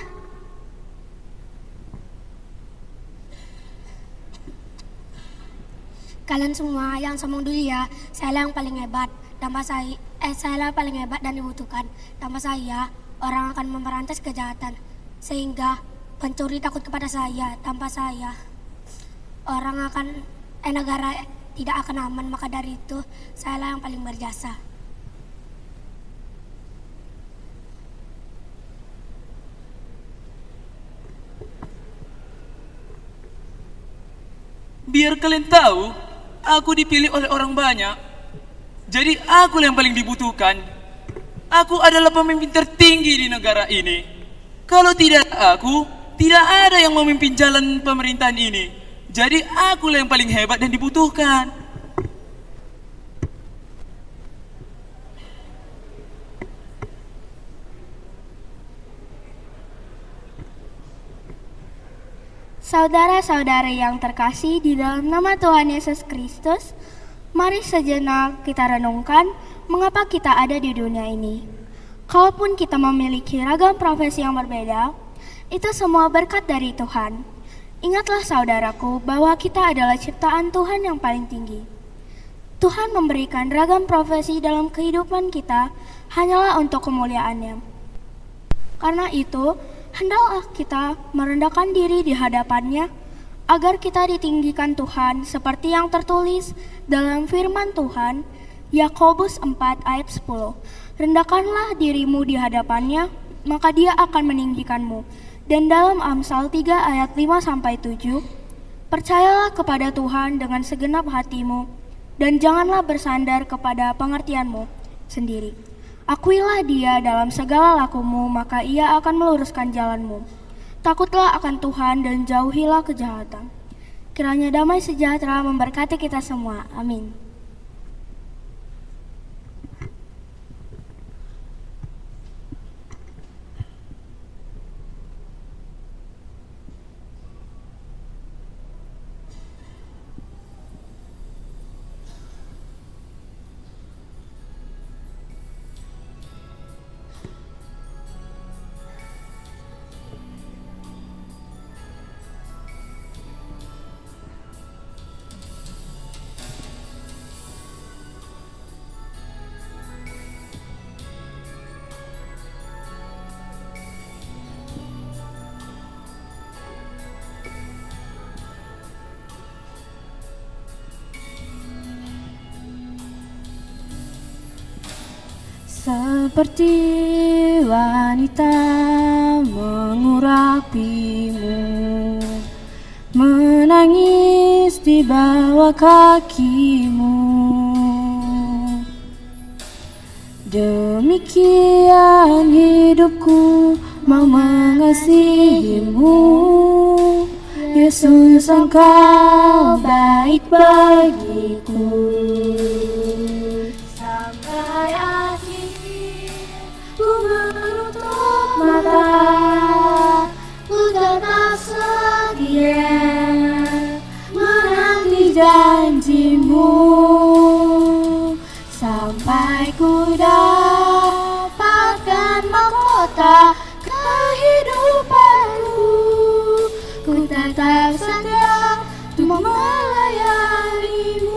Kalian semua yang sombong dulu ya, sayalah yang paling hebat. Tanpa saya, eh, sayalah paling hebat dan dibutuhkan. Tanpa saya, orang akan memberantas kejahatan. Sehingga pencuri takut kepada saya. Tanpa saya, orang akan, eh, negara tidak akan aman. Maka dari itu, sayalah yang paling berjasa. Biar kalian tahu, aku dipilih oleh orang banyak. Jadi, akulah yang paling dibutuhkan. Aku adalah pemimpin tertinggi di negara ini. Kalau tidak ada aku, tidak ada yang memimpin jalan pemerintahan ini. Jadi, akulah yang paling hebat dan dibutuhkan. Saudara-saudara yang terkasih di dalam nama Tuhan Yesus Kristus, mari sejenak kita renungkan mengapa kita ada di dunia ini. Kalaupun kita memiliki ragam profesi yang berbeda, itu semua berkat dari Tuhan. Ingatlah, saudaraku, bahwa kita adalah ciptaan Tuhan yang paling tinggi. Tuhan memberikan ragam profesi dalam kehidupan kita hanyalah untuk kemuliaan-Nya. Karena itu, hendaklah kita merendahkan diri di hadapan-Nya, agar kita ditinggikan Tuhan, seperti yang tertulis dalam firman Tuhan, Yakobus empat ayat sepuluh, "Rendahkanlah dirimu di hadapan-Nya, maka Dia akan meninggikanmu." Dan dalam Amsal tiga ayat lima sampai tujuh, "Percayalah kepada Tuhan dengan segenap hatimu, dan janganlah bersandar kepada pengertianmu sendiri. Akuilah Dia dalam segala lakumu, maka Ia akan meluruskan jalanmu. Takutlah akan Tuhan dan jauhilah kejahatan." Kiranya damai sejahtera memberkati kita semua. Amin. Seperti wanita mengurapimu, menangis di bawah kakimu. Demikian hidupku mau mengasihimu, Yesus, Engkau baik bagiku. Sampai akhir ku menutup mata, ku tetap setia menanti janjimu. Sampai ku dapatkan mahkota kehidupanku, ku tetap setia untuk melayanimu.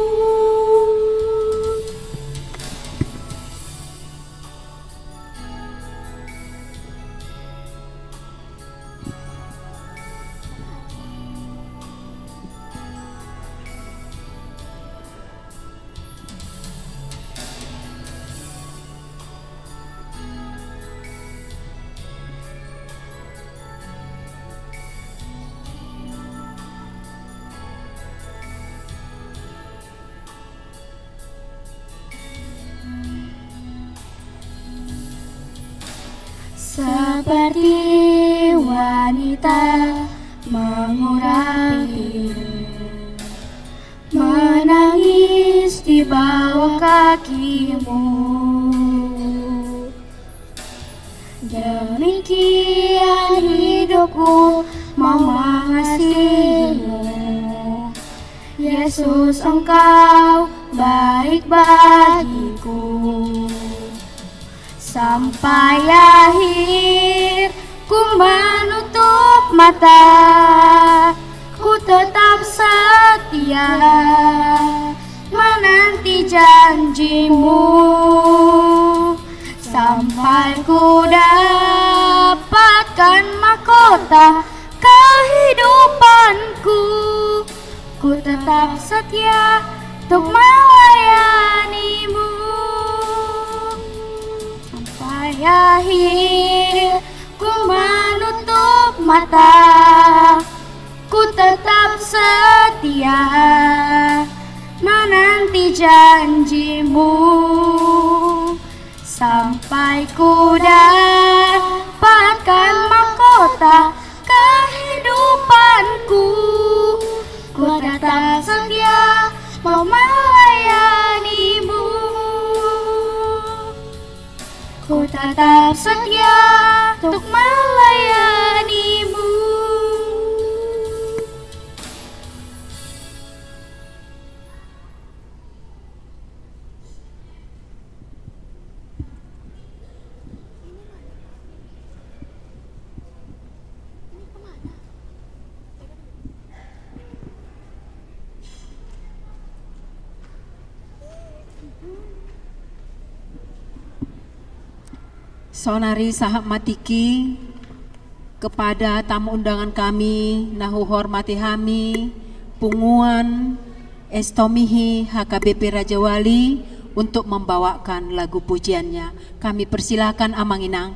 Seperti wanita mengurapi, menangis di bawah kakimu. Demikian hidupku mau mengasihimu. Yesus, Engkau baik bagiku. Sampai akhir ku menutup mata, ku tetap setia menanti janjimu. Sampai ku dapatkan mahkota kehidupanku, ku tetap setia untuk melayanimu. Sampai akhir ku menutup mata, ku tetap setia menanti janjimu. Sampai ku dapatkan mahkota kehidupanku, ku tetap setia mau melayanimu. Ku tetap setia untuk melayanimu. Saonari sahat ma tingki kepada tamu undangan kami na huhormati hami, Punguan Estomihi H K B P Rajawali untuk membawakan lagu pujiannya. Kami persilakan Amang Inang.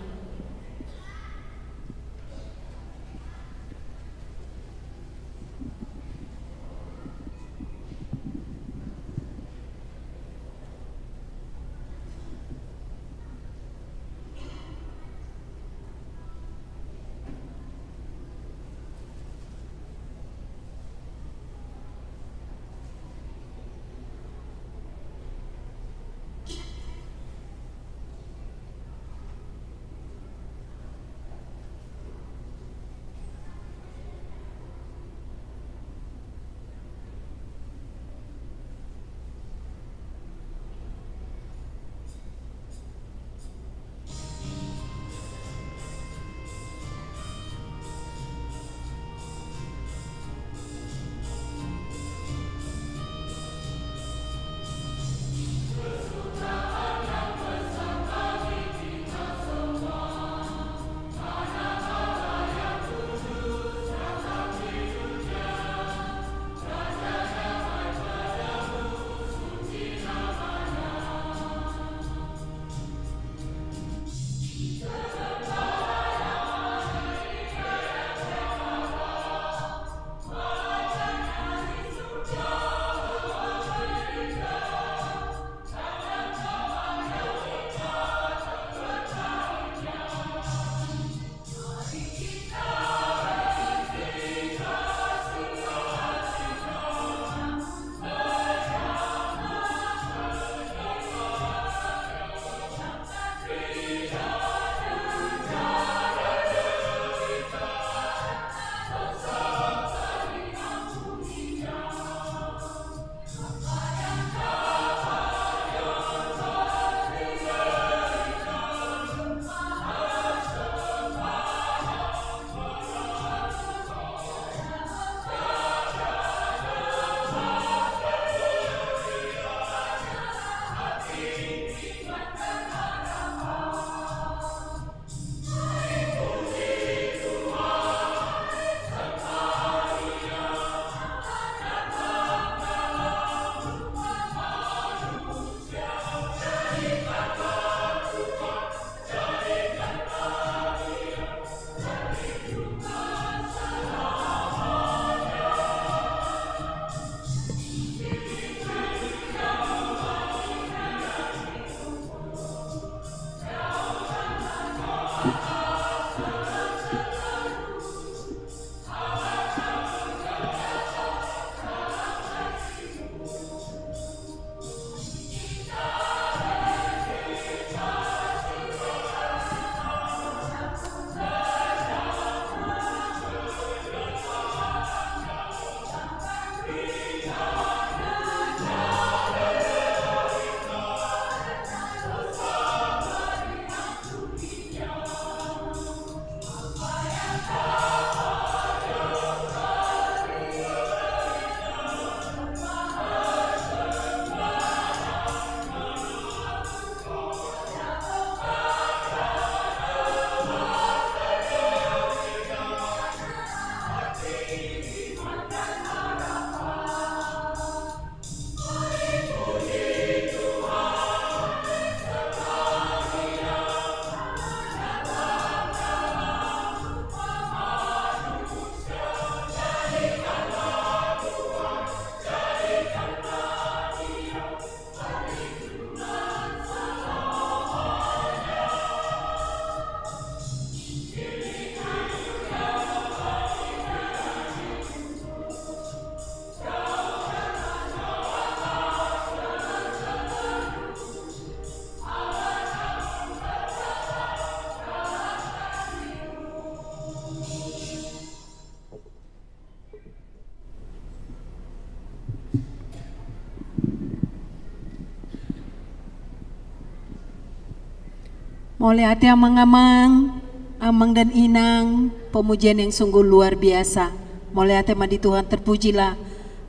Mauliate amang-amang, amang dan inang, pemujian yang sungguh luar biasa. Mauliate ma di Tuhan, terpujilah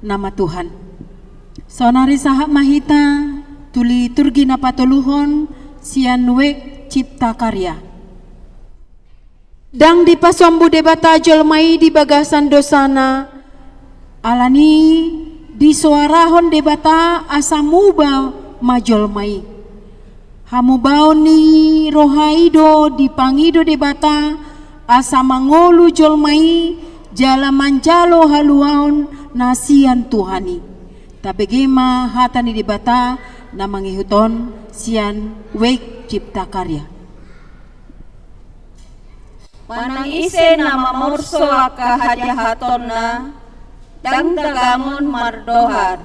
nama Tuhan. Saonari sahat ma hita tu liturgi na patoluhon sian Wijk Cipta Karya. Ndang dipasombu Debata jolma i di bagasan dosana, alani disoarahon Debata asa muba ma jolma i. Hamubaon ni roha i do dipangido Debata asa mangolu jolma i jala manjalo haluaon na sian Tuhan i. Tabege ma hata ni Debata na mangihuthon sian Wijk Cipta Karya. Manang ise na mamorso angka hajahatonna, ndang tagamon mardohar.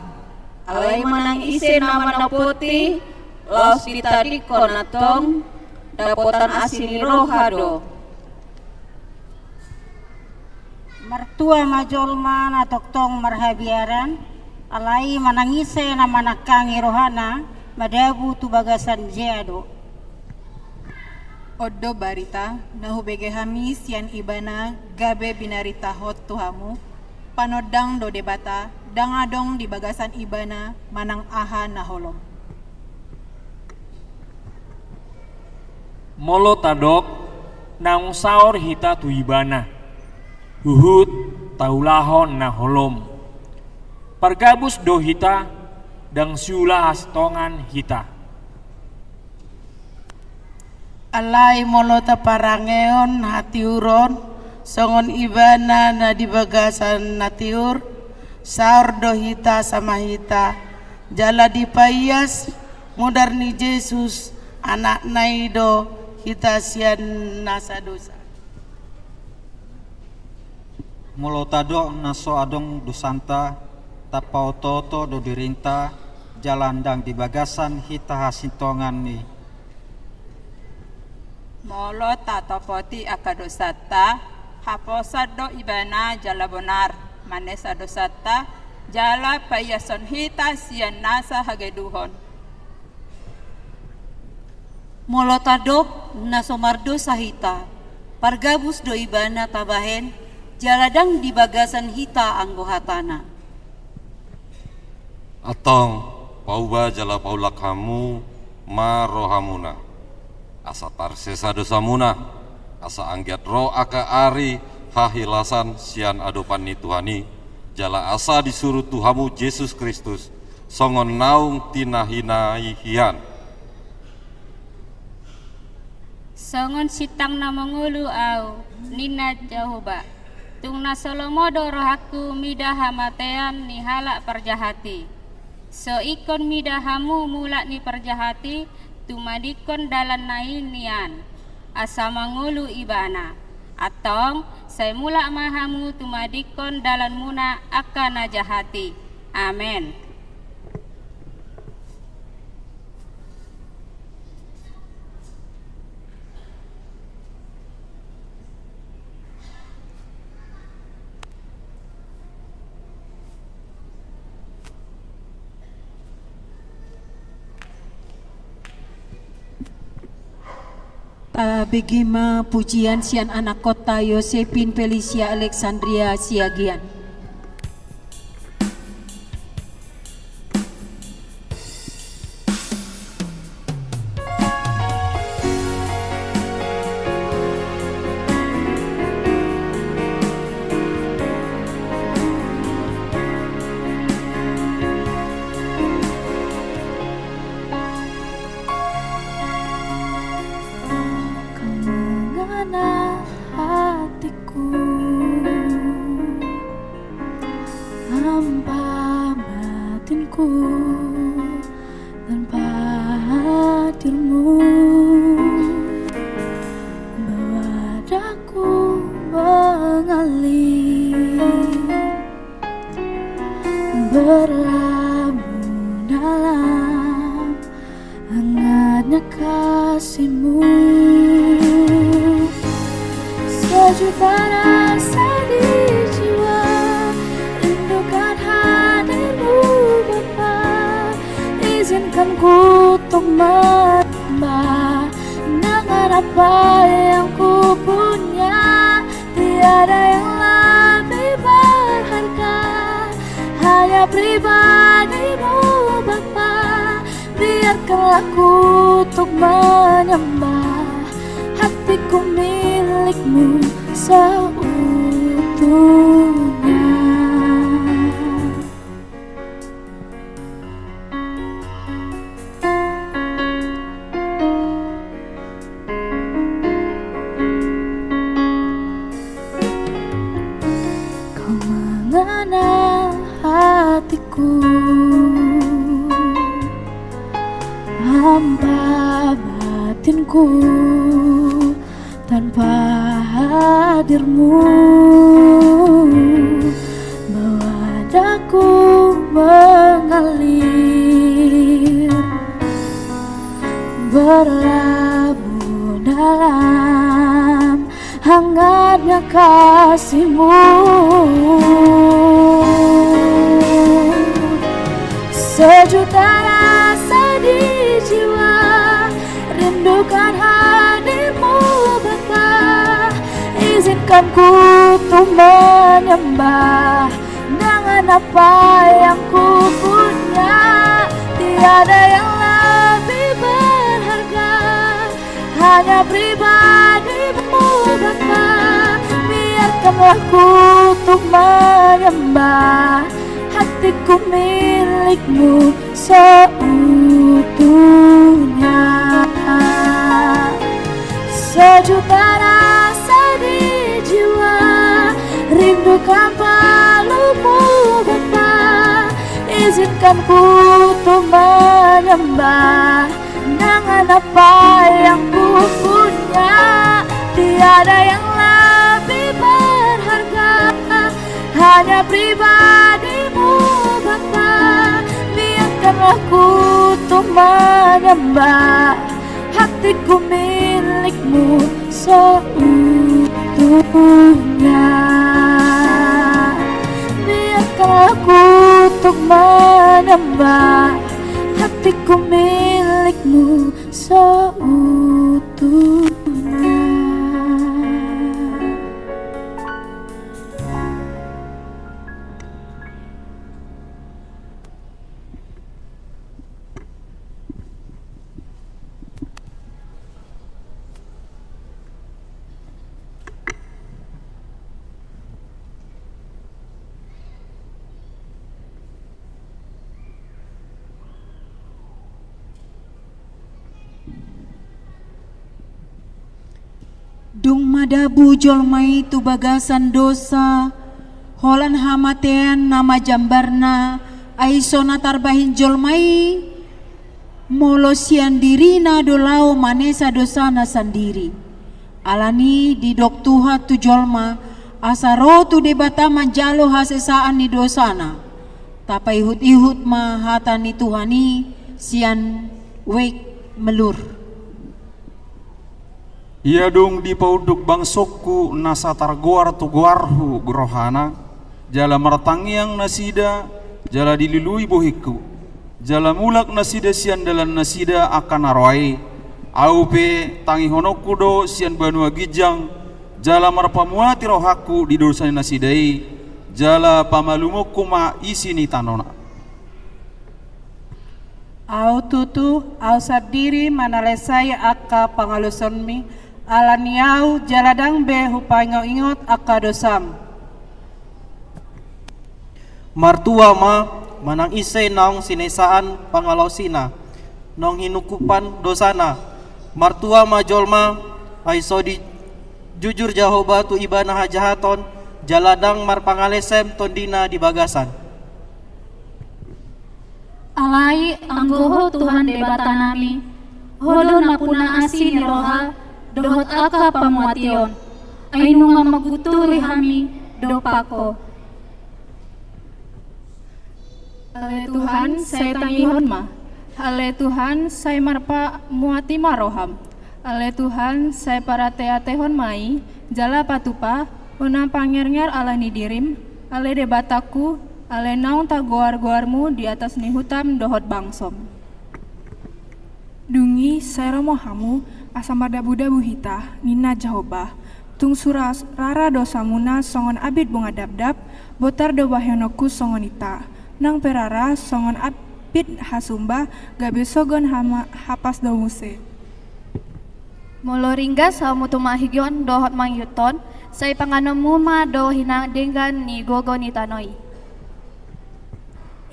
Alai manang ise na manopoti, laos ditadingkon antong, dapotan asi ni roha do. Martua ma jolma na tongtong marhabiaran, alai manang ise na manangkangi rohana, madabu tu bagasan jea do. On do barita na hubege hami sian Ibana gabe binaritahon tu hamu. Panondang do Debata, ndang adong di bagasan Ibana manang aha na holom. Molo tadok, naung saor hita tu Ibana, huhut taulahon na holom. Pargabus do hita, ndang siula hasintongan hita. Alai molo taparangehon hatiuron, songon Ibana na di bagasan hatiur, saor do hita sama hita, jala dipaias mudar ni Jesus, Anakna i do hita sian nasa dosa. Molo tadok na so adong dosanta, tapaotooto do dirinta, jala ndang di bagasan hita hasintongan i. Molo tatopoti angka dosanta, haposan do Ibana jala bonar manesa dosanta, jala paiashon hita sian nasa hagedukon. Molo tadok na so mardosa hita, pargabus do Ibana tabahen, jala ndang di bagasan hita anggo hatana. Antong, pauba jala paulak hamu ma rohamuna, asa tarsesa dosamuna, asa anggiat ro angka ari hahilasan sian adopan ni Tuhan i, jala asa disuru tu hamu Jesus Kristus, songon naung tinahina i hian. Songon sintang na mangolu ahu, ninna Jahowa. Tung na so lomo do rohangku mida hamatean ni halak parjahat i. So ingkon mida hamu mulak ni parjahat i, tumadingkon dalanna i nian, asa mangolu ibana. Antong, sai mulak ma hamu tumadingkon dalanmuna angka na jahat i. Amen. Tabege ma pujian sian anakkonta Yosepin Felicia Alexandria Siagian. Kau mengena hatiku tanpa batinku, tanpa hadirmu. Bawa dadaku mengalir, berlabuh dalam hangatnya kasihmu. Sejuta rasa di jiwa, rindukan hadirmu Bapa. Izinkan ku untuk menyembah dengan Apa yang ku punya, tiada yang lebih berharga, hanya pribadi-Mu Bapa. Biarkanlah ku untuk menyembah, hatiku milik-Mu seutuhnya. Kau mengenal hatiku, hampa batinku, tanpa hadir-Mu, bau dadaku mengalir, berlabuh dalam hangatnya kasih-Mu. Sejuta rasa di jiwa, rindukan hadir-Mu Bapa. Izinkan ku untuk menyembah dengan apa yang ku punya. Tiada yang lebih berharga, hanya pribadi-Mu Bapa. Biarkanlah ku untuk menyembah, hatiku milik-Mu seutuhnya. Sejuta rasa di jiwa, rindukan peluk-Mu Bapa. Izinkan ku untuk menyembah dengan apa yang ku punya. Tiada yang lebih berharga, hanya pribadi-Mu Bapa. Biarkanlah ku untuk menyembah, hatiku milik-Mu seutuhnya. Biarkanlah ku untuk menyembah, hatiku milik-Mu seutuhnya. Dung madabu jolma i tu bagasan dosa, holan hamatean na majambarna, ai so na tarbahen jolma i, molo sian dirina do laho manesa dosana sandiri. Alani didok Tuhan tu jolma, asa ro tu Debata manjalo hasesaan ni dosana. Tapaihut-ihut ma hata ni Tuhan i sian Wake Melur. Ia dung dipaunduk bangsongku nasa targoar tu goarhu rohana, jala martangiang nasida, jala dilului bohingku, jala mulak nasida sian dalan nasida angka na roa i, ahu pe tangihononku do sian banua ginjang, jala marpamuati rohangku di dosa ni nasida i, jala pamalumonku ma isi ni tanona. Ahu tutu, ahu sandiri manalesai angka pangalosonmi, alani ahu jala ndang be hupaingot-ingot angka dosam. Martua ma manang ise naung sinesaan pangalosina, naung hinungkupan dosana. Martua ma jolma, ai so dijujur Jahowa tu ibana hajahaton, jala ndang marpangalesem tondina di bagasan. Alai anggo Ho Tuhan Debatanami, Ho do nampuna asi ni roha dohot angka pamuation, ai nunga mangunturi hami dompak Ho. Ale Tuhan, sai tangihon ma. Ale Tuhan, sai marpamuati ma roham. Ale Tuhan, sai parate-atehon ma i, jala patupa, unang pangernger ala ni dirim, ale Debatangku, ale naung tagoar-goarmu di atas ni hutam dohot bangsom. Dung i sai ro ma hamu, Asa mardabudabu hita, ninna Jahowa. Tung so rara dosamuna songon abit bunga dabdab, botar do bahenonku songon inta. Nang pe rara songon abit hasumba, gabe sogot hama-, hapas do muse. Molo ringgas hamu tu mangihuthon dohot mangihuthon, sai panganonmu ma do hian denggan ni gogo ni tano i.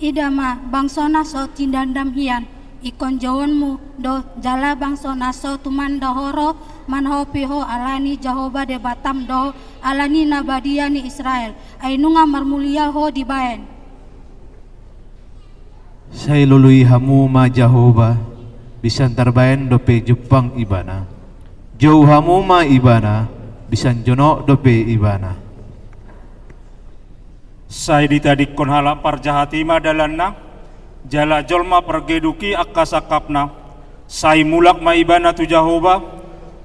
Ida ma, bangso na so tinandam hian, ingkon jouonmu do jala bangso na so tumanda ho ro manahopi ho ala ni Jahowa Debatam dohot ala ni na badia ni Israel, ai nunga marmulia ho dibaen. Sai lului hamu ma Jahowa, binsan tarbaen dope jumpang Ibana. Jou hamu ma Ibana, binsan jonok dope Ibana. Sai ditadingkon halak parjahat i ma dalanna, jala jolma pargeduk i angka sangkapna. Sai mulak ma ibana tu Jahowa,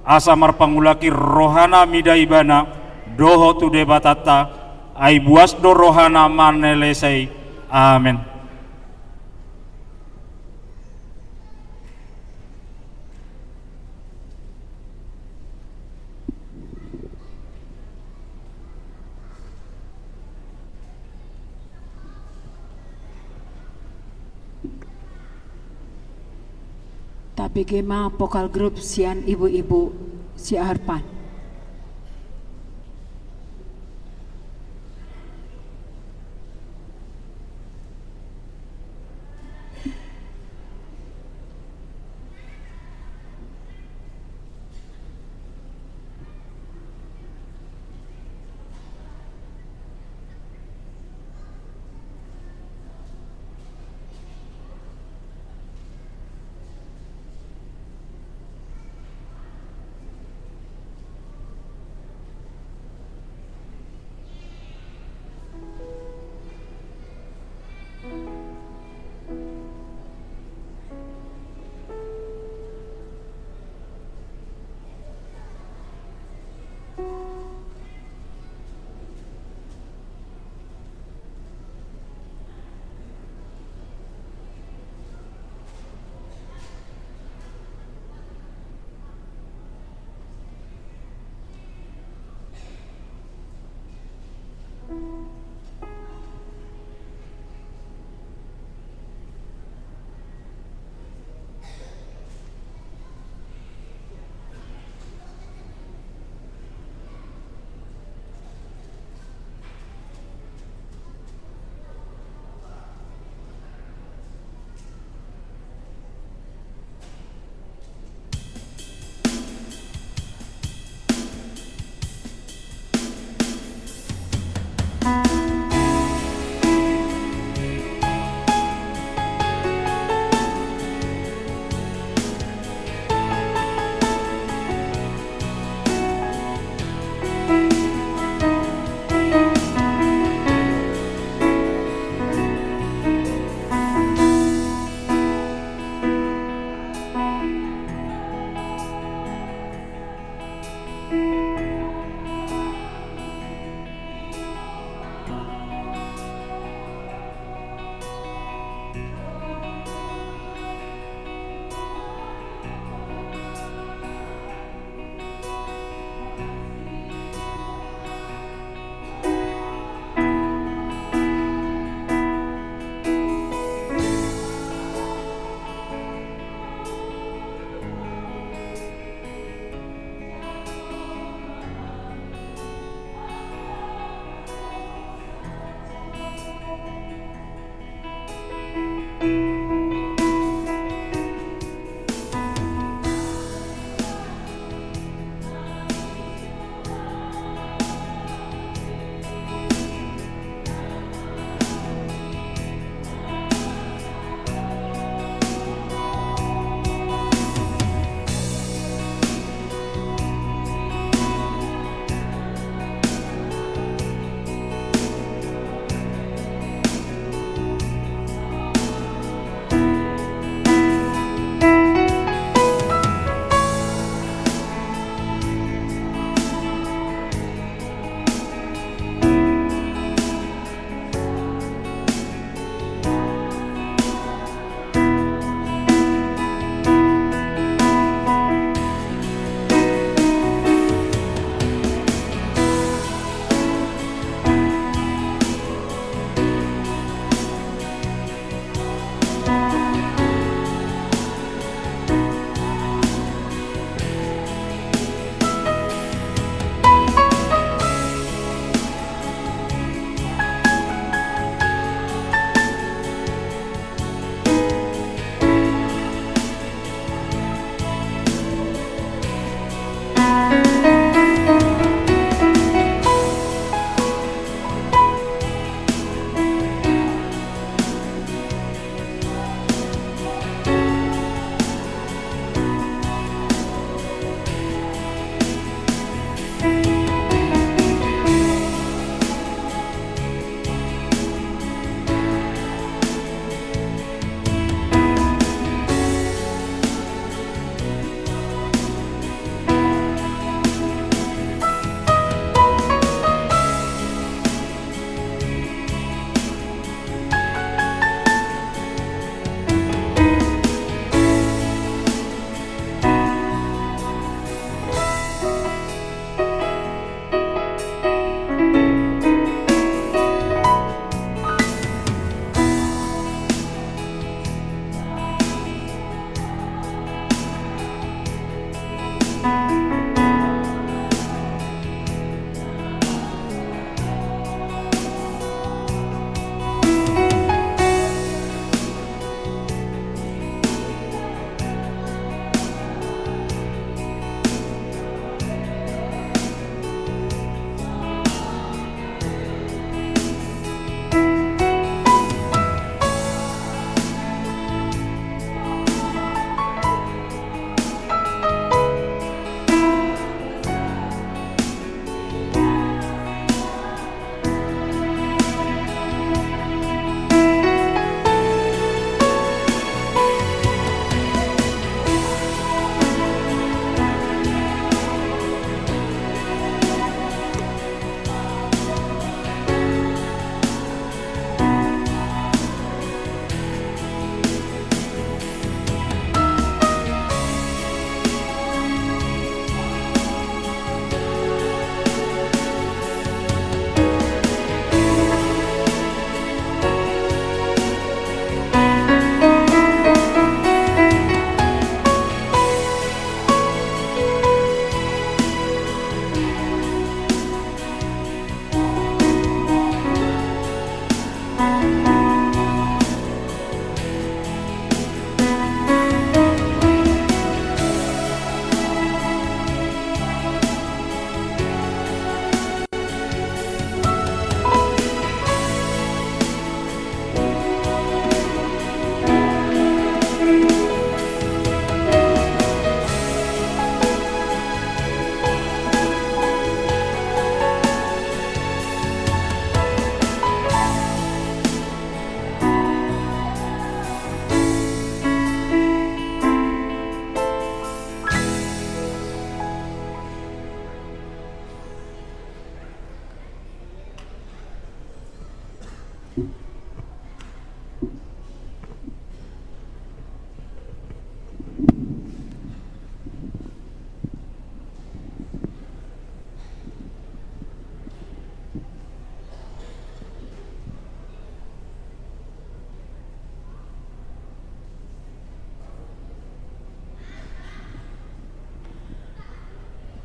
asa marpangulahi rohana mida ibana dohot tu Debatanta, ai buas do rohana manelesei. Amen. Tabege ma vokal grup sian ibu-ibu Siaharpan.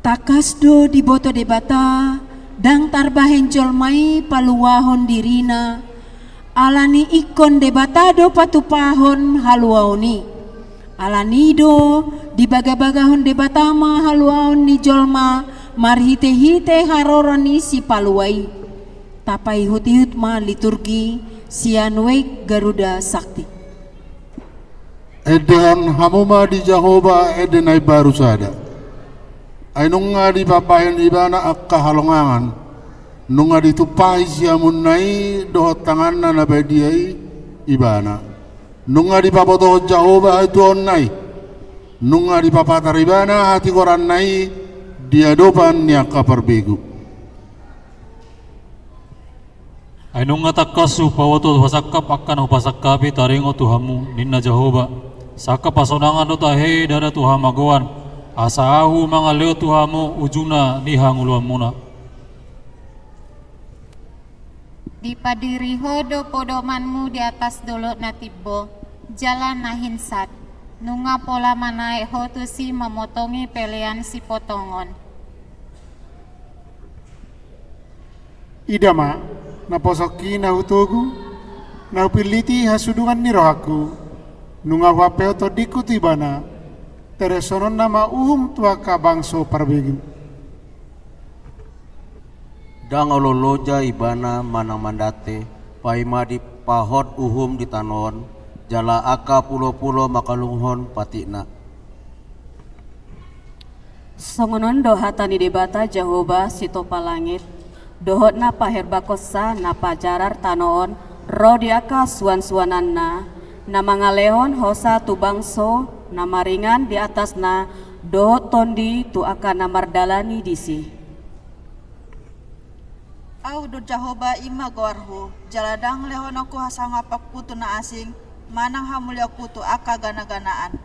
Tangkas do diboto Debata, ndang tarbahen jolma i paluahon dirina, ala ni ingkon Debata do patupahon haluaon i. Ala ni do dibagabagahon Debata ma haluaon ni jolma marhitehite haroro ni Sipalua i. Tapaihutihut ma liturgi sian Wijk Garuda Sakti. Endehon hamu ma di Jahowa ende na imbaru sada. Ai nunga dipabahen Ibana angka halongangan, nunga ditumpahi siamunna i dohot tanganna na badia i Ibana. Nunga dipabotohon Jahowa hatuaonna i, nunga dipapatar Ibana hatigoranna i di adopan ni angka parbegu. Ai nunga tangkas hupaboto pasangkap angka na hupasangkapi taringot tu hamu, ninna Jahowa. Sangkap hasonangan do tahe i ndada tu hamagoan, asa ahu mangalehon tu hamu ujungna ni hangoluanmuna. Dipadiri Ho do podomanmu di atas dolok na timbo, jala na hinsat. Nunga pola manaek Ho tusi mamotongi pelean sipotongon. Ida ma, naposongki na hutogu, na hupilliti hasudungan ni rohangku, nunga huampehon tondingku tu Ibana, tereshononna ma uhum tu angka bangso parbegu. Ndang olo loja Ibana manang mandate, paima dipahot uhum di tano on, jala angka pulopulo mangkalunghon patikna. Songon on do hata ni Debata Jahowa Sitopa langit, dohot na paherbangkonsa na pajarar tano on, ro di angka suansuananna, na mangalehon hosa tu bangso na maringan di atasna, dohot tondi tu angka na mardalani disi. Ahu do Jahowa, i ma goarhu, jala ndang lehononku hasangaponku tu na asing, manang hamuliaonku tu angka ganaganaan.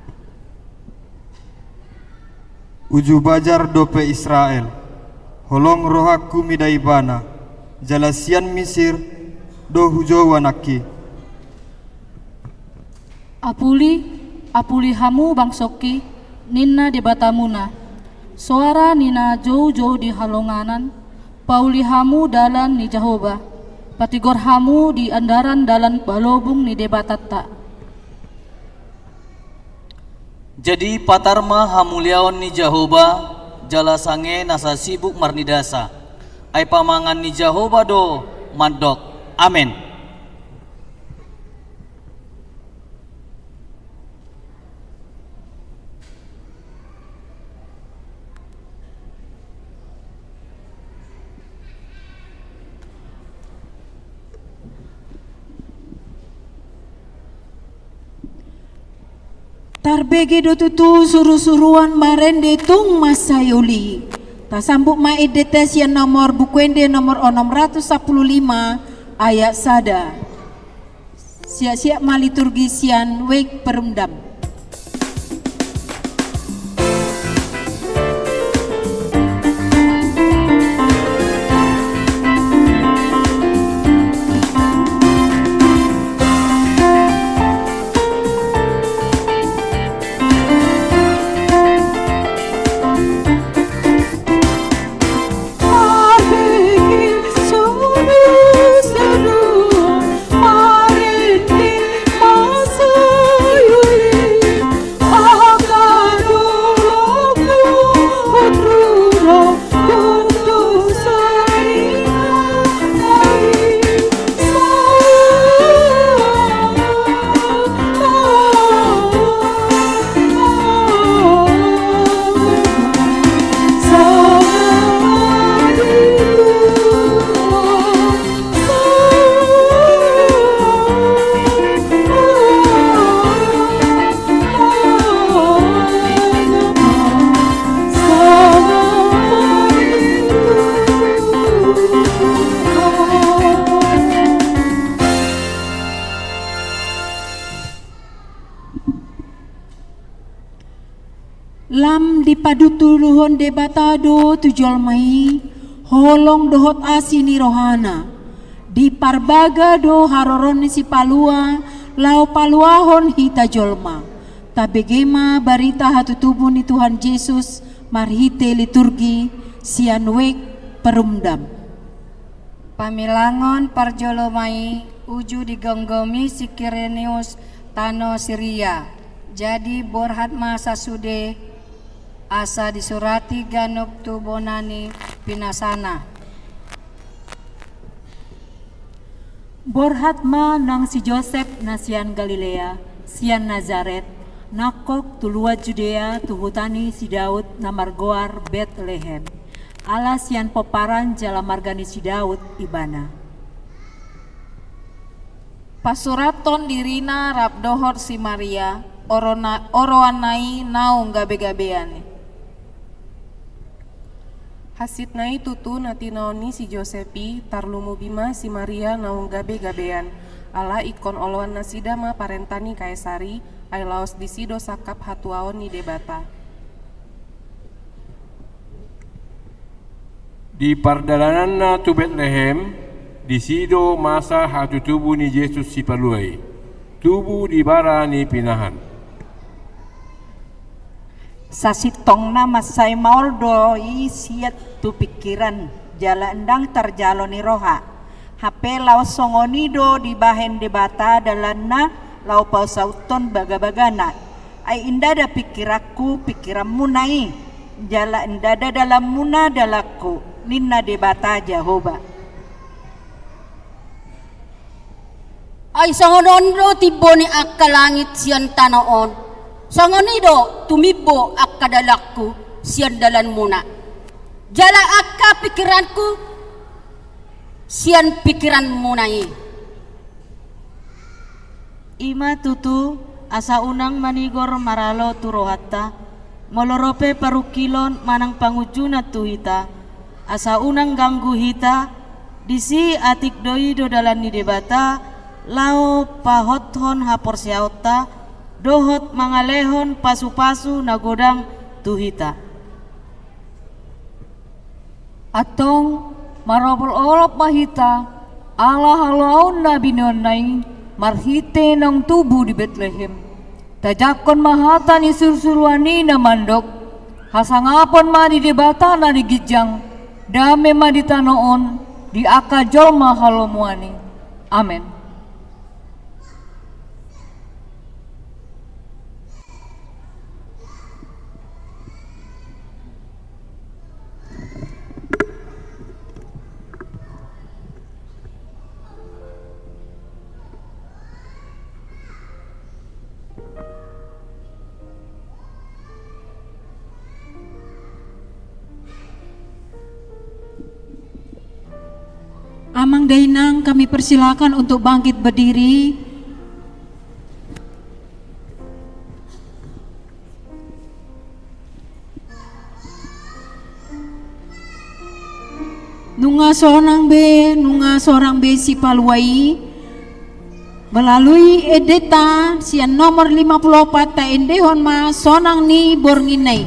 Uju bajar dope Israel, holong rohangku mida Ibana, jala sian Misir do hujou anakki. Apuli, apuli hamu bangsongki, ninna Debatamuna. Soara ni na joujou di halonganan, pauli hamu dalan ni Jahowa, patigor hamu di andaran dalan balobung ni Debatanta. Jadi patar ma hamuliaon ni Jahowa, jala sange na sasibuk marnidasa. Ai pamangan ni Jahowa do mandok. Amen. Tarbege do tutu surusuruan marende tung mansai uli. Tasambut ma endenta sian nomor Buku Ende nomor onom ratus sampulu lima ayat sada. Siap-siap ma liturgi sian Wijk Perumdam. Lam dipadutuduhon Debata do tu jolma i holong dohot asi ni rohana. Diparbaga do haroro ni Sipalua laho paluahon hita jolma. Tabege ma barita hatutubu ni Tuhan Jesus Marhite liturgi sian Wijk Perumdam. Pamilangon parjolo ma i uju digomgomi si Kirenius tano Siria. Jadi borhat ma sasude asa disurati ganup tu bona ni pinasana. Borhat ma nang si Josep na sian Galilea, sian Nasaret, nangkok tu luat Judea tu huta ni si Daud na margoar Betlehem, ala sian pomparan jala marga ni si Daud ibana. Pasurathon dirina rap dohot si Maria, orona-, oroanna i naung gabegabean. Hansit nai tutu na tinaon ni si Josep i, tarlumobi ma si Maria naung gabegabean, ala ingkon oloan nasida ma parenta ni Kaisar i, ai laos disi do sangkap hatuaon ni Debata. Di pardalananna tu Betlehem, disi do masa hatutubu ni Jesus Sipalua i, tubu di bara ni pinahan. Sasintongna mansai maol do i siat tu pingkiran, jala ndang tarjalo ni roha. Hape laos songon i do dibahen Debata dalanna laho pasauthon bagabagana. Ai ndada pingkiranku pingkiranmuna i, jala ndada dalanmuna dalanku, ninna Debata Jahowa. Ai songon on do timbo ni angka langit sian tano on, songon i do tumimbo angka dalanku sian dalanmuna, jala angka pingkiranku sian pingkiranmuna i. I ma tutu, asa unang manigor maralo tu rohanta, molo ro pe parungkilon manang pangunjunan tu hita, asa unang ganggu hita, disi atik do i do dalan ni Debata, laho pahothon haporseaonta, dohot mangalehon pasupasu na godang tu hita. Antong, marolopolop ma hita, ala haloaon na binoanna i, marhite naung tubu di Betlehem. Tajangkon ma hata ni surusuruan i na mandok, hasangapon ma di Debata na di ginjang, dame ma di tano on, di angka jolma halomoan i. Amen. Amang Dainang, kami persilakan untuk bangkit berdiri. Nunga sonang be, nunga sonang be Sipalua i. Melalui endenta sian nomor lima puluh opat, taendehon ma sonang ni borngin i.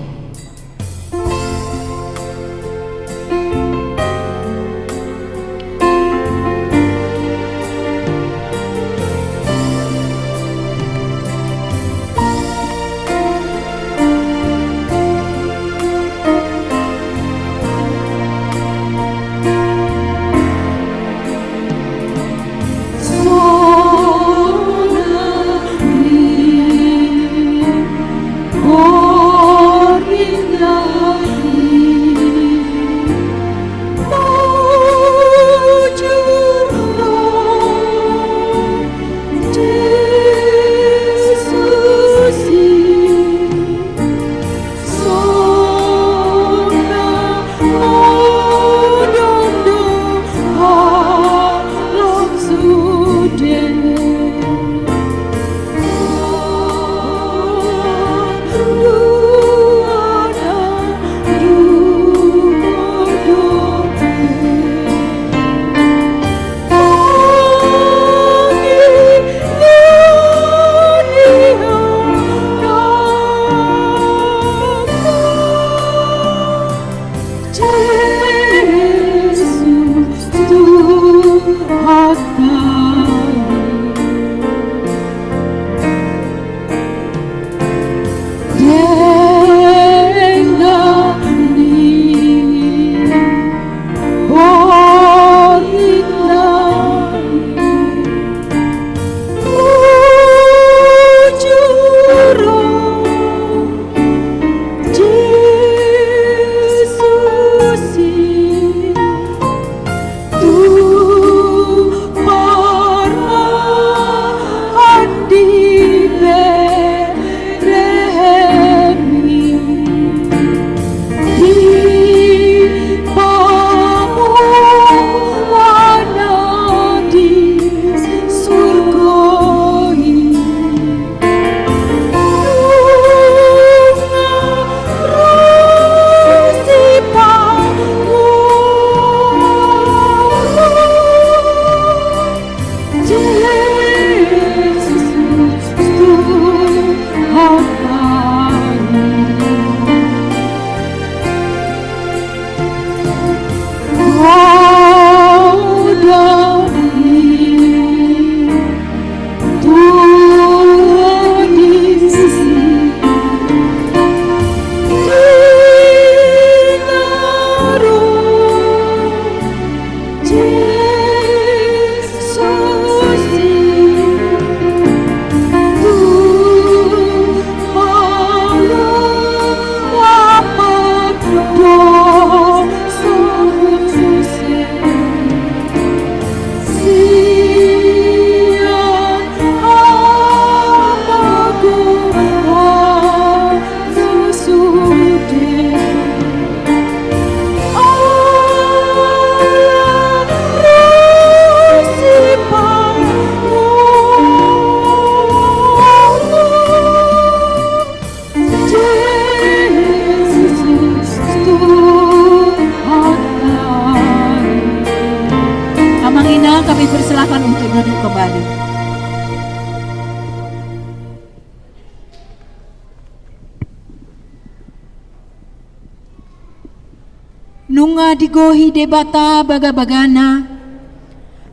Nunga digohi Debata bagabagana,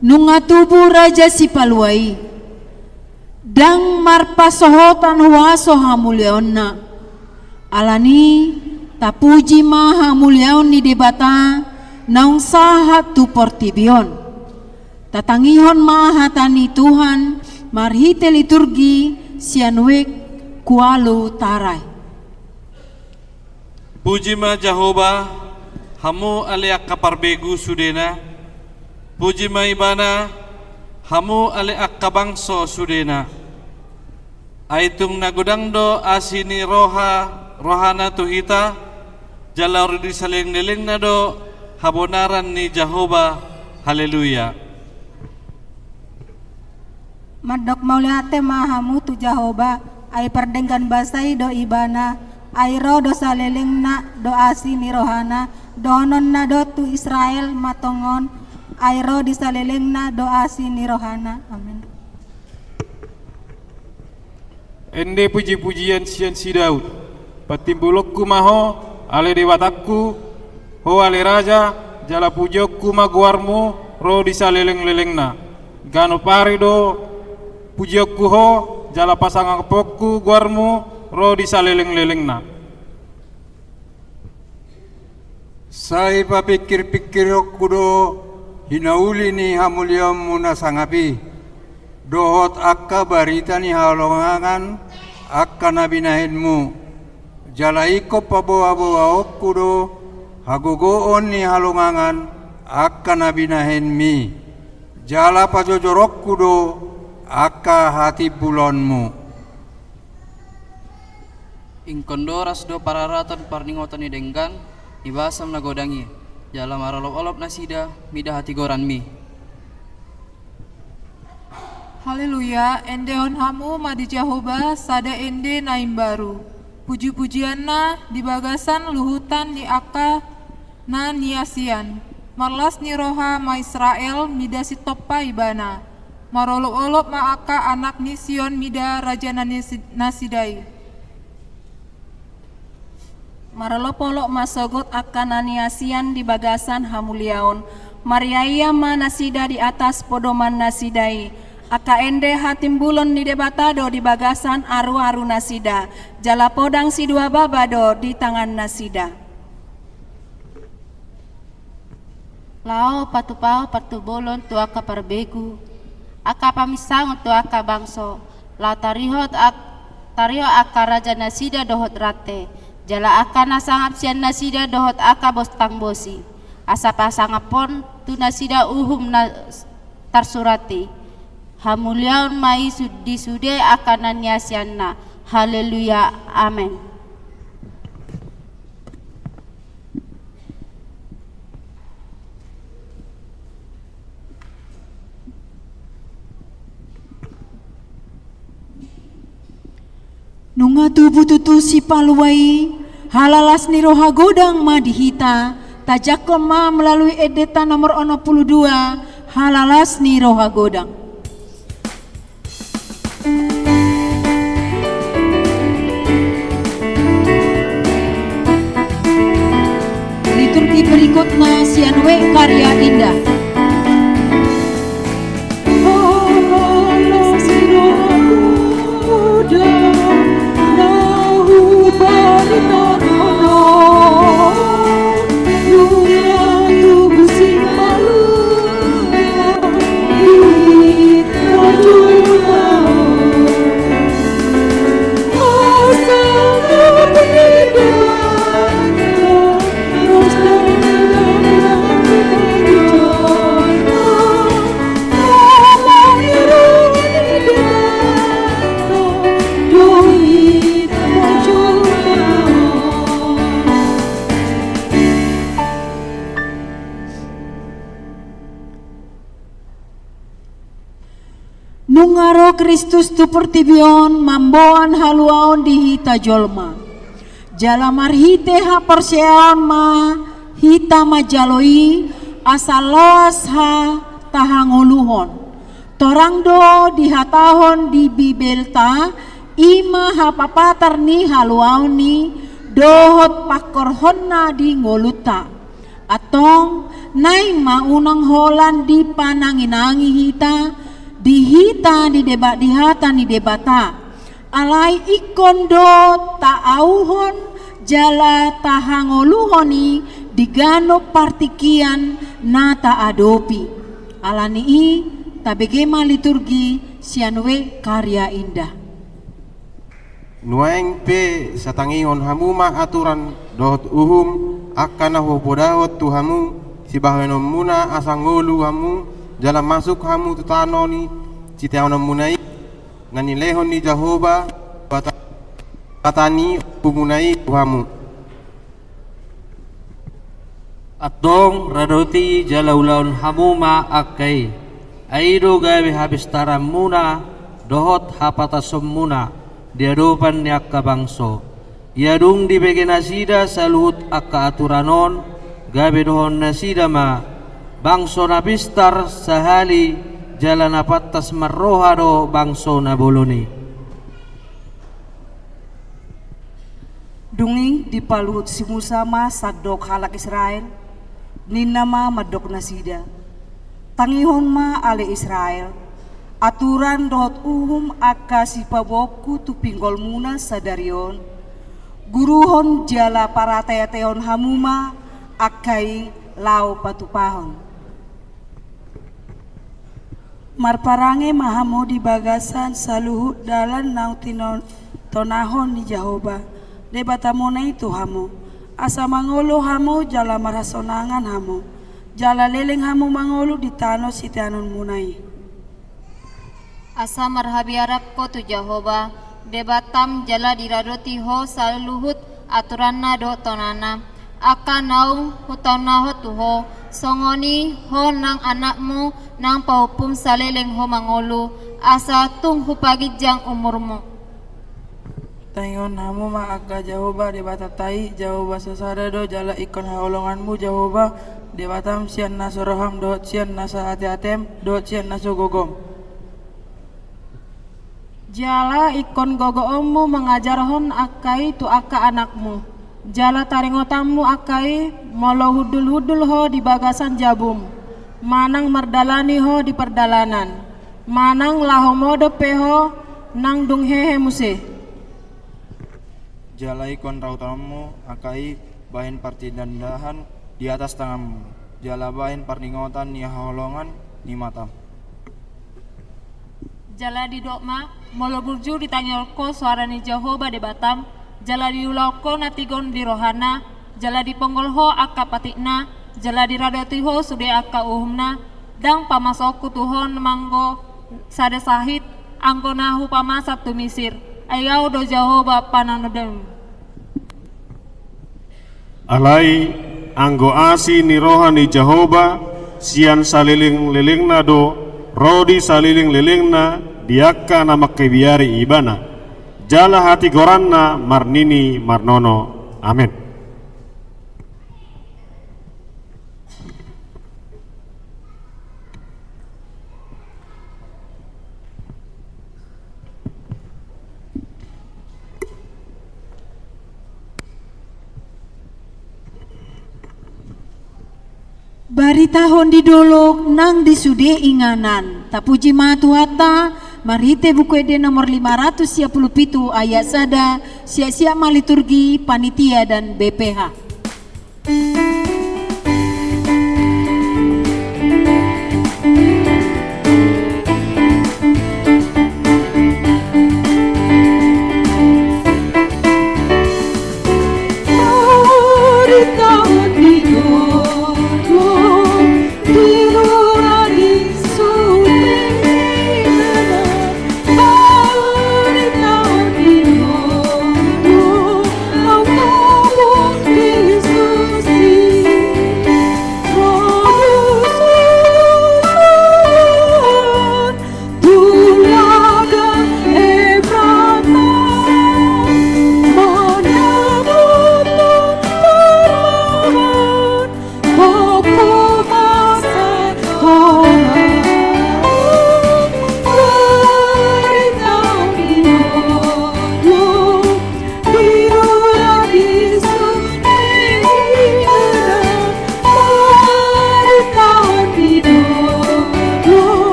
nunga tubu Raja Sipalua i. Ndang marpasohotan huaso hamuliaonna. Alani, tapuji ma hamuliaon ni Debata naung sahat tu portibi on. Tatangihon ma hata ni Tuhan marhite liturgi sian wijk hualu tarai. Puji ma Jahowa, hamu ale angka parbegu sudena. Puji ma Ibana, hamu ale angka bangso sudena. Ai tung na godang do asi ni roha, rohana tu hita, jala ro di salelenglelengna do habonaran ni Jahowa. Haleluya. Mandok mauliate ma hamu tu Jahowa, ai pardenggan basa i do Ibana, ai ro do salelengna do asi ni rohana, dohononna do tu Israel ma tongon, ai ro di salelengna do asi ni rohana. Amin. Ende pujipujian sian si Daud. Patimbulonku ma Ho, ale Debatangku, Ho ale Raja, jala pujionku ma goarmu ro di salelenglelengna. Ganup ari do pujionku Ho, jala pasangaponku goarmu ro di salelenglelengna. Sai papingkirpingkironku do hinauli ni hamuliaonmu na sangap i, dohot angka barita ni halongangan angka na binahenmu. Jala ingkon paboaboaonku do hagogoon ni halongangan angka na binahenmi. Jala pajojoronku do angka hatimbulonmu. Ingkon doras do pararaton parningoton ni denggan ni basam na godang i, jala marolopolop nasida mida hatigoranmi. Haleluya, endehon hamu ma di Jahowa sada ende na imbaru. Pujipujianna di bagasan luhutan ni angka na niasian. Marlas ni roha ma Israel mida sitompa Ibana. Marolopolop ma angka anak ni Sion mida raja na ni si-, nasida i. Marolopolop ma sogot angka na niasian di bagasan hamuliaon. Mariaia ma nasida di atas podoman nasida i. Angka ende hatimbulon ni Debata do di bagasan aruaru nasida. Jala podang sidua baba do di tangan nasida. Laho patupahon partubolon tu angka parbegu, angka paminsangon tu angka bangso, laho tarihot ak-, tarihot angka raja nasida dohot rante, jala angka na sangap sian nasida dohot angka bostang bosi, asa pasangaphon tu nasida uhum na s-, tarsurat i. Hamuliaon ma i su-, di sude angka na niasianna. Haleluya. Amen. Nunga tubu tutu Sipalua i, halalas ni roha godang ma di hita, tajangkon ma melalui endenta nomor onom pulu dua, halalas ni roha godang. Liturgi berikutna sian wijk Karya Indah. Nunga ro Kristus tu portibi on mamboan haluaon di hita jolma. Jala marhite haporseaon ma hita manjalo i asa loas ha tahangoluhon. Torang do dihatahon di Bibelta, i ma hapapatar ni haluaon i dohot pangkorhonna di ngolunta. Antong, naeng ma unang holan dipananginangi hita, di hita di deba-, di hata ni Debata. Alai ingkon do taauhon jala tahangoluhon i di ganup partingkian na taadopi. Alani i, tabege ma liturgi sian Ue Karya Indah. Nuaeng pe satangihon hamu ma aturan dohot uhum angka na hupodahon tu hamu sibahenonmuna asa ngolu hamu jala masuk hamu tu tano ni siteanonmuna i, na nilehon ni Jahowa Debata, Debata ni ompumuna i tu hamu. Antong radoti jala ulahon hamu ma angka i. Ai i do gabe hapistaranmuna dohot hapatasonmuna di adopan ni angka bangso. Ia dung dibege nasida saluhut angka aturan on, gabe dohonon nasida ma: Bangso na pistar sahali jala na pantas marroha do bangso na bolon i. Dung i dipaluhut si Musa ma sandok halak Israel, ninna ma mandok nasida: Tangihon ma ale Israel, aturan dohot uhum angka sipaboaonku tu pinggolmuna sadari on, guruhon jala parateatehon hamu ma angka i laho patupahon. Marparange ma hamu di bagasan saluhut dalan naung tino-, tonahon ni Jahowa Debatamuna i tu hamu, asa mangolu hamu jala marhasonangan hamu, jala leleng hamu mangolu di tano siteanonmuna i. Asa marhabiaran ho tu Jahowa Debatam jala diradoti ho saluhut aturanna dohot tonana, angka naung hutaonahon tu ho, songon i ho nang anakmu nang pahompum saleleng ho mangolu, asa tung hupaginjang umurmu. Tangihon hamu ma angka Jahowa Debatanta i, Jahowa sasada do, jala ingkon haholonganmu Jahowa Debatam sian na so roham dohot sian na so ateatem dohot sian na so gogom. Jala ingkon gogoonmu mangajarhon angka i tu angka anakmu, jala taringotanmu angka i molo hundulhundul ho di bagasan jabum, manang mardalani ho di pardalanan, manang laho modom pe ho nang dung hehe muse. Jala ingkon rautonnonmu angka i bahen partinandahan di atas tanganmu, jala bahen parningotan ni haholongan ni matam. Jala didok ma, molo burju ditangihon ho soara ni Jahowa Debatam, jala diulahon ho na tigor di rohana, jala diponggol ho angka patikna, jala diradoti ho sude angka uhumna, ndang pamasaonku tu ho ma anggo sada sahit, anggo na hupamasa tu Misir, ai Ahu do Jahowa pananodam. Alai anggo asi ni roha ni Jahowa sian salelenglelengna do, ro di salelenglelengna di angka na mangkebiari Ibana, jala hatigoranna marnini marnono. Amen. Baritahon di dolok nang di sude inganan. Tapuji ma Tuhanta, marhite Buku Ende nomor lima ratus sia pulu pitu ayat sada, siap-siap ma liturgi panitia dan B P H.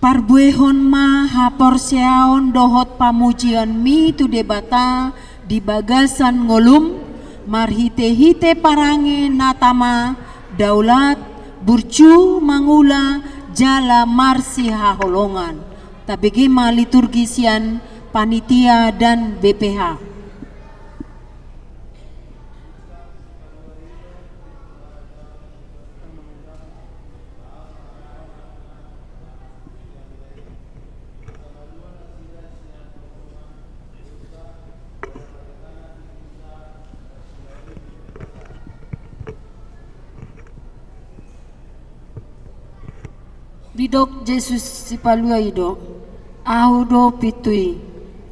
Parbuehon ma haporseaon dohot pamujionmi tu Debata di bagasan ngolum, marhitehite parange na tama, daulat, burju, mangula, jala marsihaholongan. Tabege ma liturgi sian panitia dan B P H. Didok Jesus, Sipalua i do, Ahu do pintu i.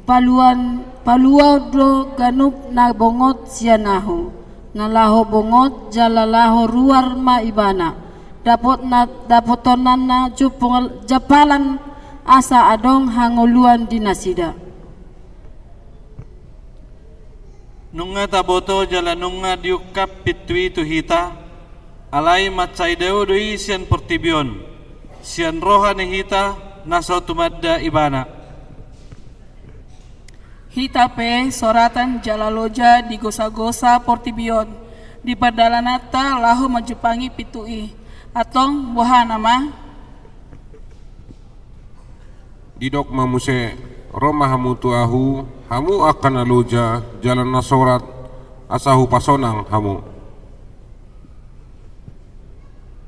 Paluan, paluaon do ganup na bongot sian Ahu, na laho bongot jala laho ruar ma ibana. Dapot na, dapotonanna jumpung jampalan asa adong hangoluan di nasida. Nunga taboto jala nunga diungkap pintu i tu hita, alai mansai dao do i sian portibi on, sian roha ni hita na so tumanda ibana. Hita pe soratan jala loja di gosa-gosa portibi on, di pardalananta laho manjumpangi pintu i. Antong boha nama? Didok ma muse, ro ma hamu tu Ahu, hamu angka na loja jala na sorat, asa hupasonang hamu.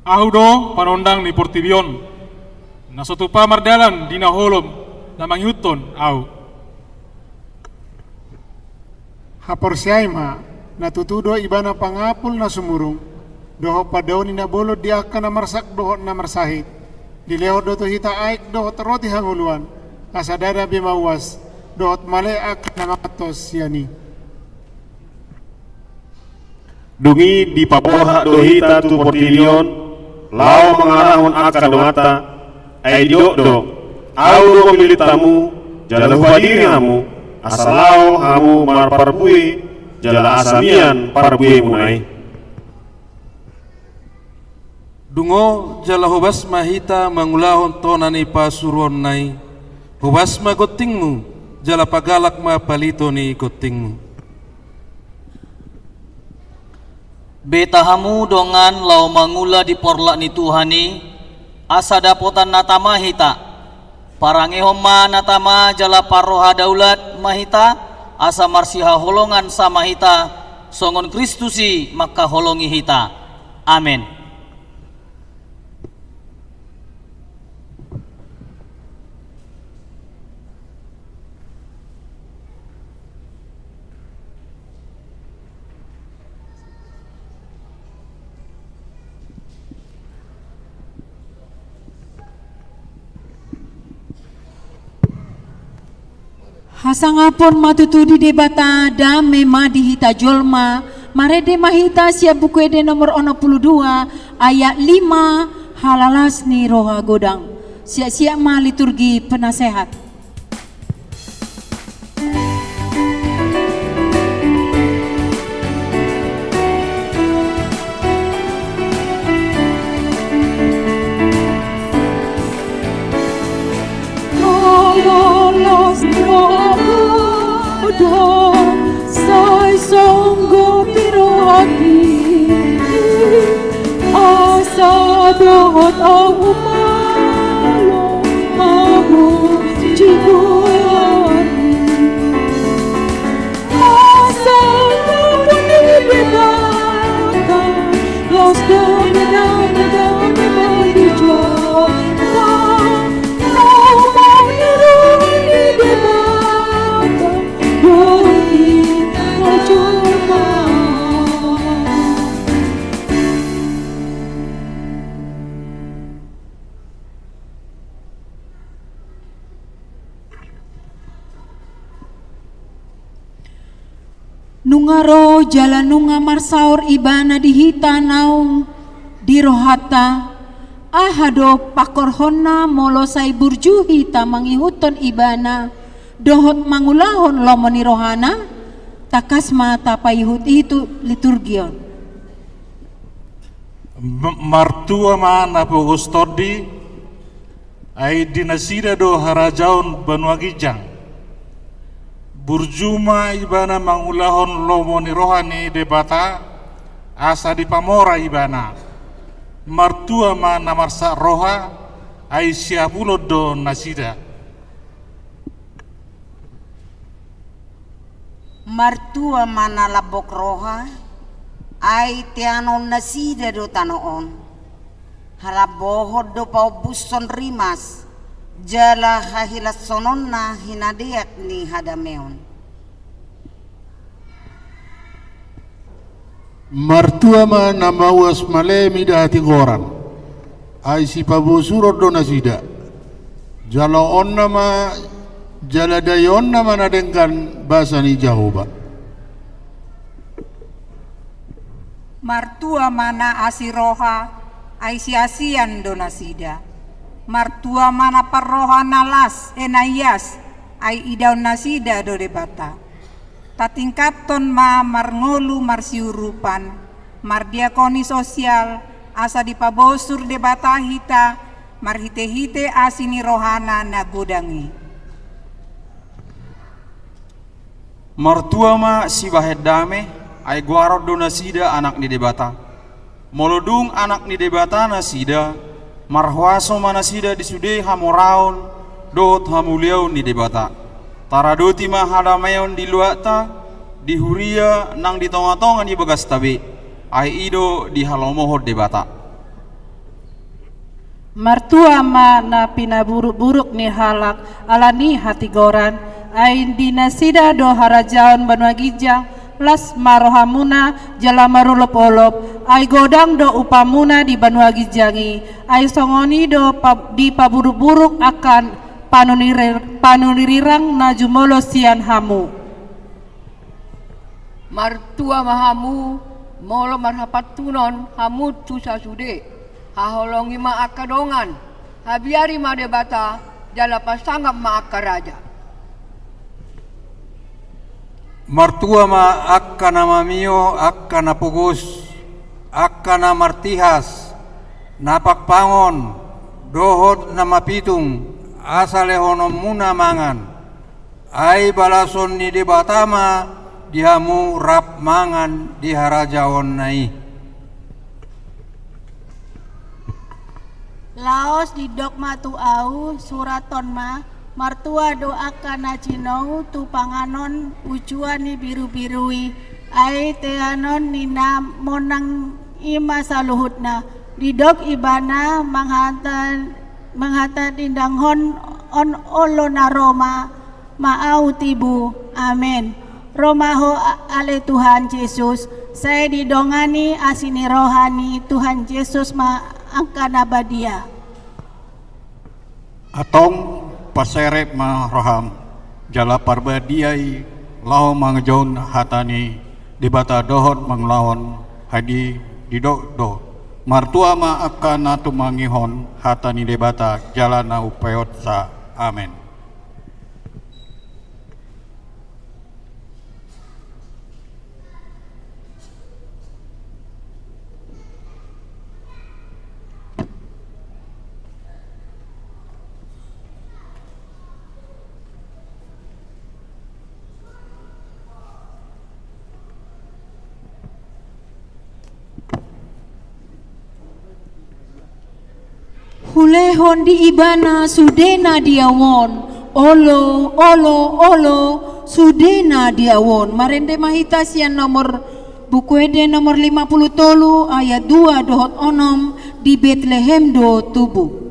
Ahu do panondang ni portibi on, na so tupa mardalan di na holom na mangihuthon Ahu. Haporseai ma, na tutu do ibana pangapul na sumurung, dohot pandaoni na bolon di angka na marsak dohot na marsahit. Dilehon do tu hita aek dohot roti hangoluan, asa ndada be mauas, dohot male angka na mangan tos sian i. Dung i dipabohak do hita tu portibi on, laho mangalahon angka donganta, ai didok do, Ahu do mamillit hamu, jala hupadiri hamu, asa laho hamu marparbue, jala asa mian parbuemuna i. Dungo jala hobas ma hita mangulahon tona ni pasuruonna i. Hobas ma gontingmu, jala pagalak ma palito ni gontingmu. Beta hamu dongan laho mangula di porlak ni Tuhan i, asa dapotan na tama hita. Parangehon ma na tama jala parroha daulat ma hita, asa marsihaholongan sama hita, songon Kristus i mangkaholongi hita. Amen. Hasangapon ma tutu di Debata, dame ma di hita jolma. Marende ma hita sian Buku Ende nomor onom pulu dua, ayat lima, halalas ni roha godang. Siap-siap ma liturgi penasehat. Sai songgop i rohangki, asa dohot ahu malo mamuji Tuhan. Asa mamuji Debata, las dame, dame, dame, dame di jolma. Mamuji roha ni Debata. Nunga ro jala nunga marsaor Ibana di hita naung di rohanta, aha do pangkorhonna molo sai burju hita mangihuthon Ibana dohot mangulahon lomo ni rohana? Tangkas ma tapaihut-ihut tu liturgi on. M-, martua ma na pogos tondi, Ai di nasida do harajaon banua ginjang. Burju ma ibana mangulahon lomo ni roha ni Debata, asa dipamora ibana. Martua ma na marsak roha, ai siapulon do nasida. Martua ma na lambok roha, ai teanon nasida do tano on. Halambohon do paombushon rimas, jala hahilashononna hinadeak ni hadameon. Martua ma na mauas male mida hatigoran, ai sipabosuron do nasida. Jaloonna ma, jala daionna ma na denggan basa ni Jahowa. Martua ma na asi roha, ai siasian do nasida. Martua ma na parroha na las, e na ias, ai idaon nasida do Debata. Tatingkathon ma marngolu marsiurupan, mardiakoni sosial, asa dipabosur Debata hita, marhitehite asi ni rohana na godang i. Martua ma sibahen dame, ai goaron do nasida anak ni Debata. Molo dung anak ni Debata nasida, marhuaso ma nasida di sude hamoraon dohot hamuliaon ni Debata. Taradoti ma hadameon di luatta, di huria nang di tongatonga ni bagasta be, ai i do dihalomohon Debata. Martua ma na pinaburukburuk ni halak ala ni hatigoran, ai di nasida do harajaon banua ginjang. Las ma rohamuna jala marolopolop, ai godang do upamuna di banua ginjang i, ai songon i do pa-, dipaburukburuk angka panuniri-, panurirang na jumolo sian hamu. Martua ma hamu, molo marhapantunon hamu tu sasude. Haholongi ma angka dongan, habiari ma Debata, jala pasangap ma angka raja. Martua ma angka na mamio, angka na pogos, angka na martihas, na pangpangon, dohot na mapitung, asa lehononmuna mangan. Ai balason ni Debata ma di hamu rap mangan di harajaonna i. Laos didok ma tu ahu, surathon ma, martua do angka na jinou tu panganon ujuan ni birubiru i, ai teanon ni na monang i ma saluhutna. Didok ibana manghata, manghata dindanghon on olo na ro ma, ma ahu tibu. Amen. Ro ma ho a-, ale Tuhan Jesus, sai didongani asi ni roha ni Tuhan Jesus ma angka na badia. Antong paserep ma roham, jala parbadia i laho mangejouhon hata ni Debata dohot mangulahon. Adi didok do, martua ma angka na tumangihon hata ni Debata jala na umpeopsa. Amen. Hulehon di ibana sude na di ahu on, olo, olo, olo, sude na di ahu on. Marende ma hita sian nomor, Buku Ende nomor lima puluh tolu ayat dua dohot onom, di Betlehem do tubu.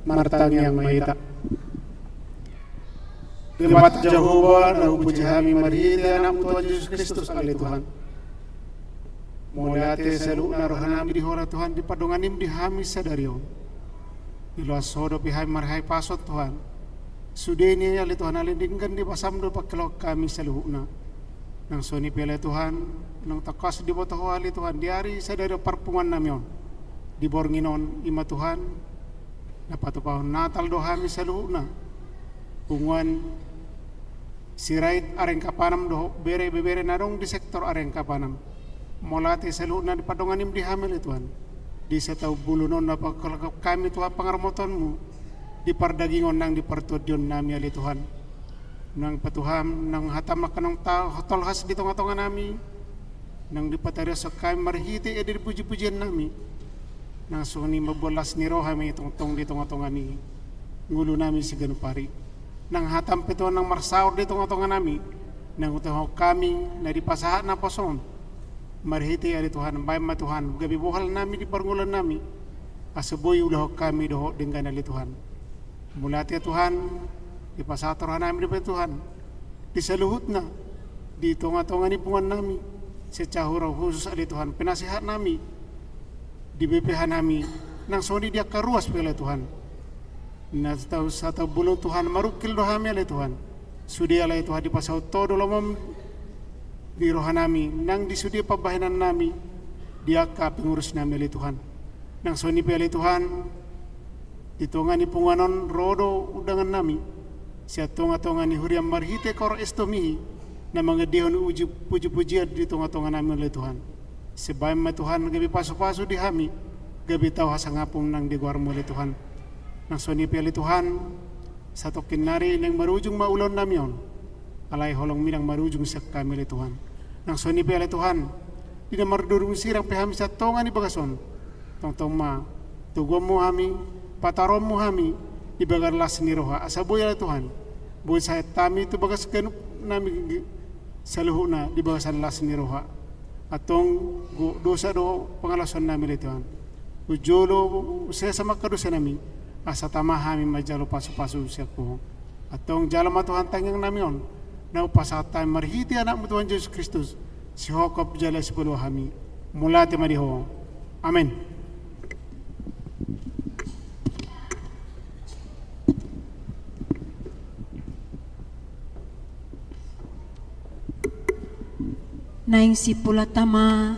Martangiang ma hita. Debata Jahowa, na hupuji hami marhite Anakmu Tuhan Jesus Kristus, ale Tuhan. Mauliate saluhutna rohanami di Ho, ale Tuhan, di pardonganim di hami sadari on. Diloas Ho dope hami marhahipason, Tuhan. Sude ni, ale Tuhan, ale denggan ni basam do pangkelehon hami saluhutna. Nang songon i pe, ale Tuhan, nang tangkas diboto Ho, ale Tuhan, di ari sadari on parpunguannami on, di borngin on, i ma Tuhan, na patupahon Natal do hami saluhutna. Punguan Sirait Areng Kapanam dohot bere, ibebere na adong di sektor Areng Kapanam. Mauliate saluhutna di pardonganim di hami, ale Tuhan. Di sataon bolon on na pangkelehon hami, Tuhan, pangarammotonmu di pardagingon nang di partondionnami, ale Tuhan. Nang pe, Tuhan, nang hatam angka naung ta-, tolhas di tongatonganami, naung dipatariashon hami marhite ende di pujipujiannami. Nang songon i mamboan las ni roha ma i tongtong di tongatonga ni ngolunami siganup ari. Nang hatam pe, Tuhan, naung marsaor di tongatonganami, naung huulahon hami na dipasahat naposo on. Marhite, ale Tuhan, baen ma, Tuhan, gabe bohalnami di parngoluonnami, asa boi ulahonon hami dohot denggan, ale Tuhan. Mauliate, Tuhan, dipasahat rohanami dope, Tuhan, di saluhutna, di tongatonga ni punguannami, secara khusus, ale Tuhan, penasehatnami di B P H nami, nang songon i di angka ruas pe, ale Tuhan. Na sataon, sataon bolon, Tuhan, marungkil do hami, ale Tuhan. Sude, ale Tuhan, dipasaut Ho do lomom di rohanami, nang di sude pambahenannami, di angka pengurusnami, ale Tuhan. Nang songon i pe, ale Tuhan, di tonga ni punguan on ro do undangannami sian tongatonga ni huriam marhite Koor Estomihi, na mangendehon uju-, pujipujian di tongatonganami, ale Tuhan. Asa baen ma, Tuhan, gabe pasupasu di hami, gabe tau hasangapon nang di goarmu, ale Tuhan. Nang songon i pe, ale Tuhan, satongkin nari naeng marujung ma ulaonnami on. Alai holongmi naeng marujung sian hami, ale Tuhan. Nang songon i pe, ale Tuhan, di na mardurung sirang pe hami sian tonga ni bagas on, tongtong ma toguonmu hami, pataruonmu hami di bagasan las ni roha, asa boi, ale Tuhan, boi sahat hami tu bagas ganupnami saluhutna di bagasan las ni roha. Antong gok dosa do pangalaohonnami, ale Tuhan. Hujolo sesa ma angka dosanami, asa tama hami manjalo pasupasu sian Ho. Antong jalo ma, Tuhan, tangiangnami on, na hupasahat hami marhite Anakmu Tuhan Jesus Kristus, sihophop jala sipalua hami. Mauliate ma di Ho. Amen. Naeng simpulanta ma,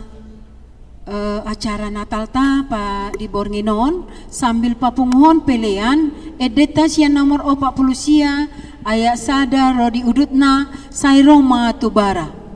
eh, acara Natalta pa di borngin on, sambil papunguhon pelean, endenta sian nomor opat pulu sia, ayat sada ro di udutna, Sai ro ma tu bara.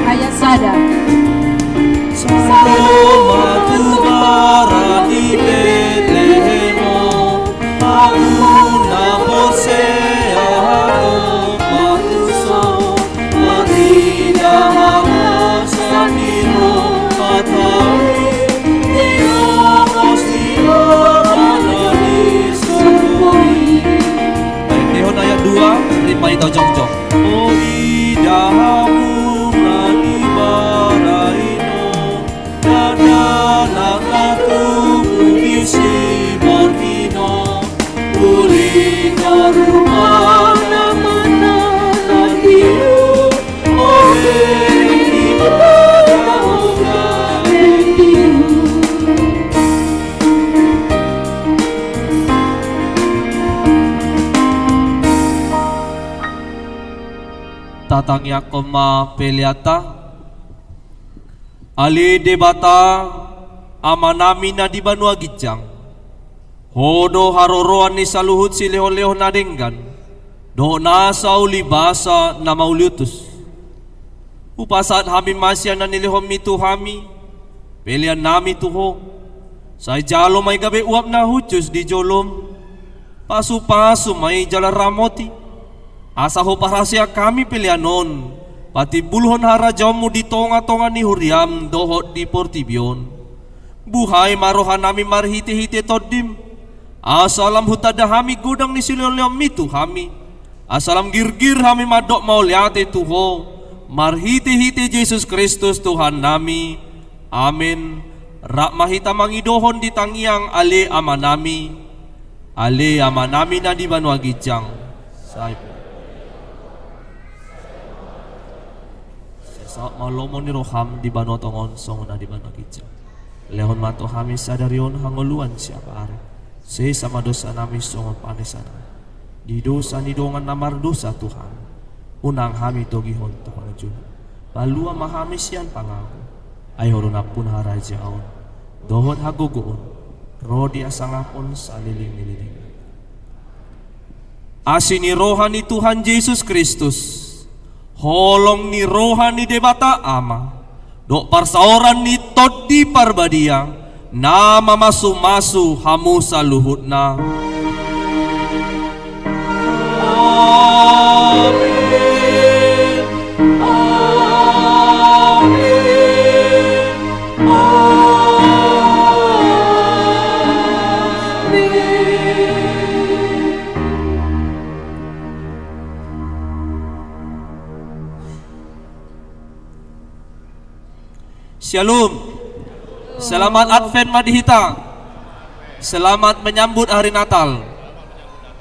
Ayat sada. Sai ro ma tu bara di Tatangiangkon ma peleanta. Ale Debata, Amanami na di banua ginjang, Ho do haroroan ni saluhut silehonlehon na denggan dohot nasa ulibasa na mauliutus. Hupasahat hami ma sian na nilehonMi tu hami peleannami tu Ho. Sai jalo ma i gabe uap na hushus di joloM. Pasupasu ma i jala ramoti, asa Ho parhaseang hami pelean on patimbulhon harajaonMu di tongatonga ni huriaM dohot di portibi on. Buhai ma rohanami marhitehite TondiM, asa lam hutanda hami godang ni silehonlehonMi tu hami, asa lam girgir hami mandok mauliate tu Ho marhitehite Jesus Kristus Tuhannami. Amen. Rap ma hita mangidohon di tangiang Ale Amanami. Ale Amanami na di banua ginjang, sai saut ma lomo ni rohaM di banua tonga on songon na di banua ginjang. Lehon ma tu hami sadari on hangoluan siapari. Sesa ma dosanami songon panesanami di dosa ni dongan na mardosa tu hami. Unang hami togihon tu pangunjunan. Palua ma hami sian pangago. Ai Ho do nampuna harajaon dohot hagogoon ro di hasangapon saleleng ni leleng. Asi ni roha ni Tuhan Jesus Kristus, holong ni roha ni Debata Ama, dohot parsaoran ni Tondi Parbadia, na mamasumasu hamu saluhutna. Amen. Amen. Amen. Shalom. Selamat Advent ma di hita. Selamat menyambut hari Natal.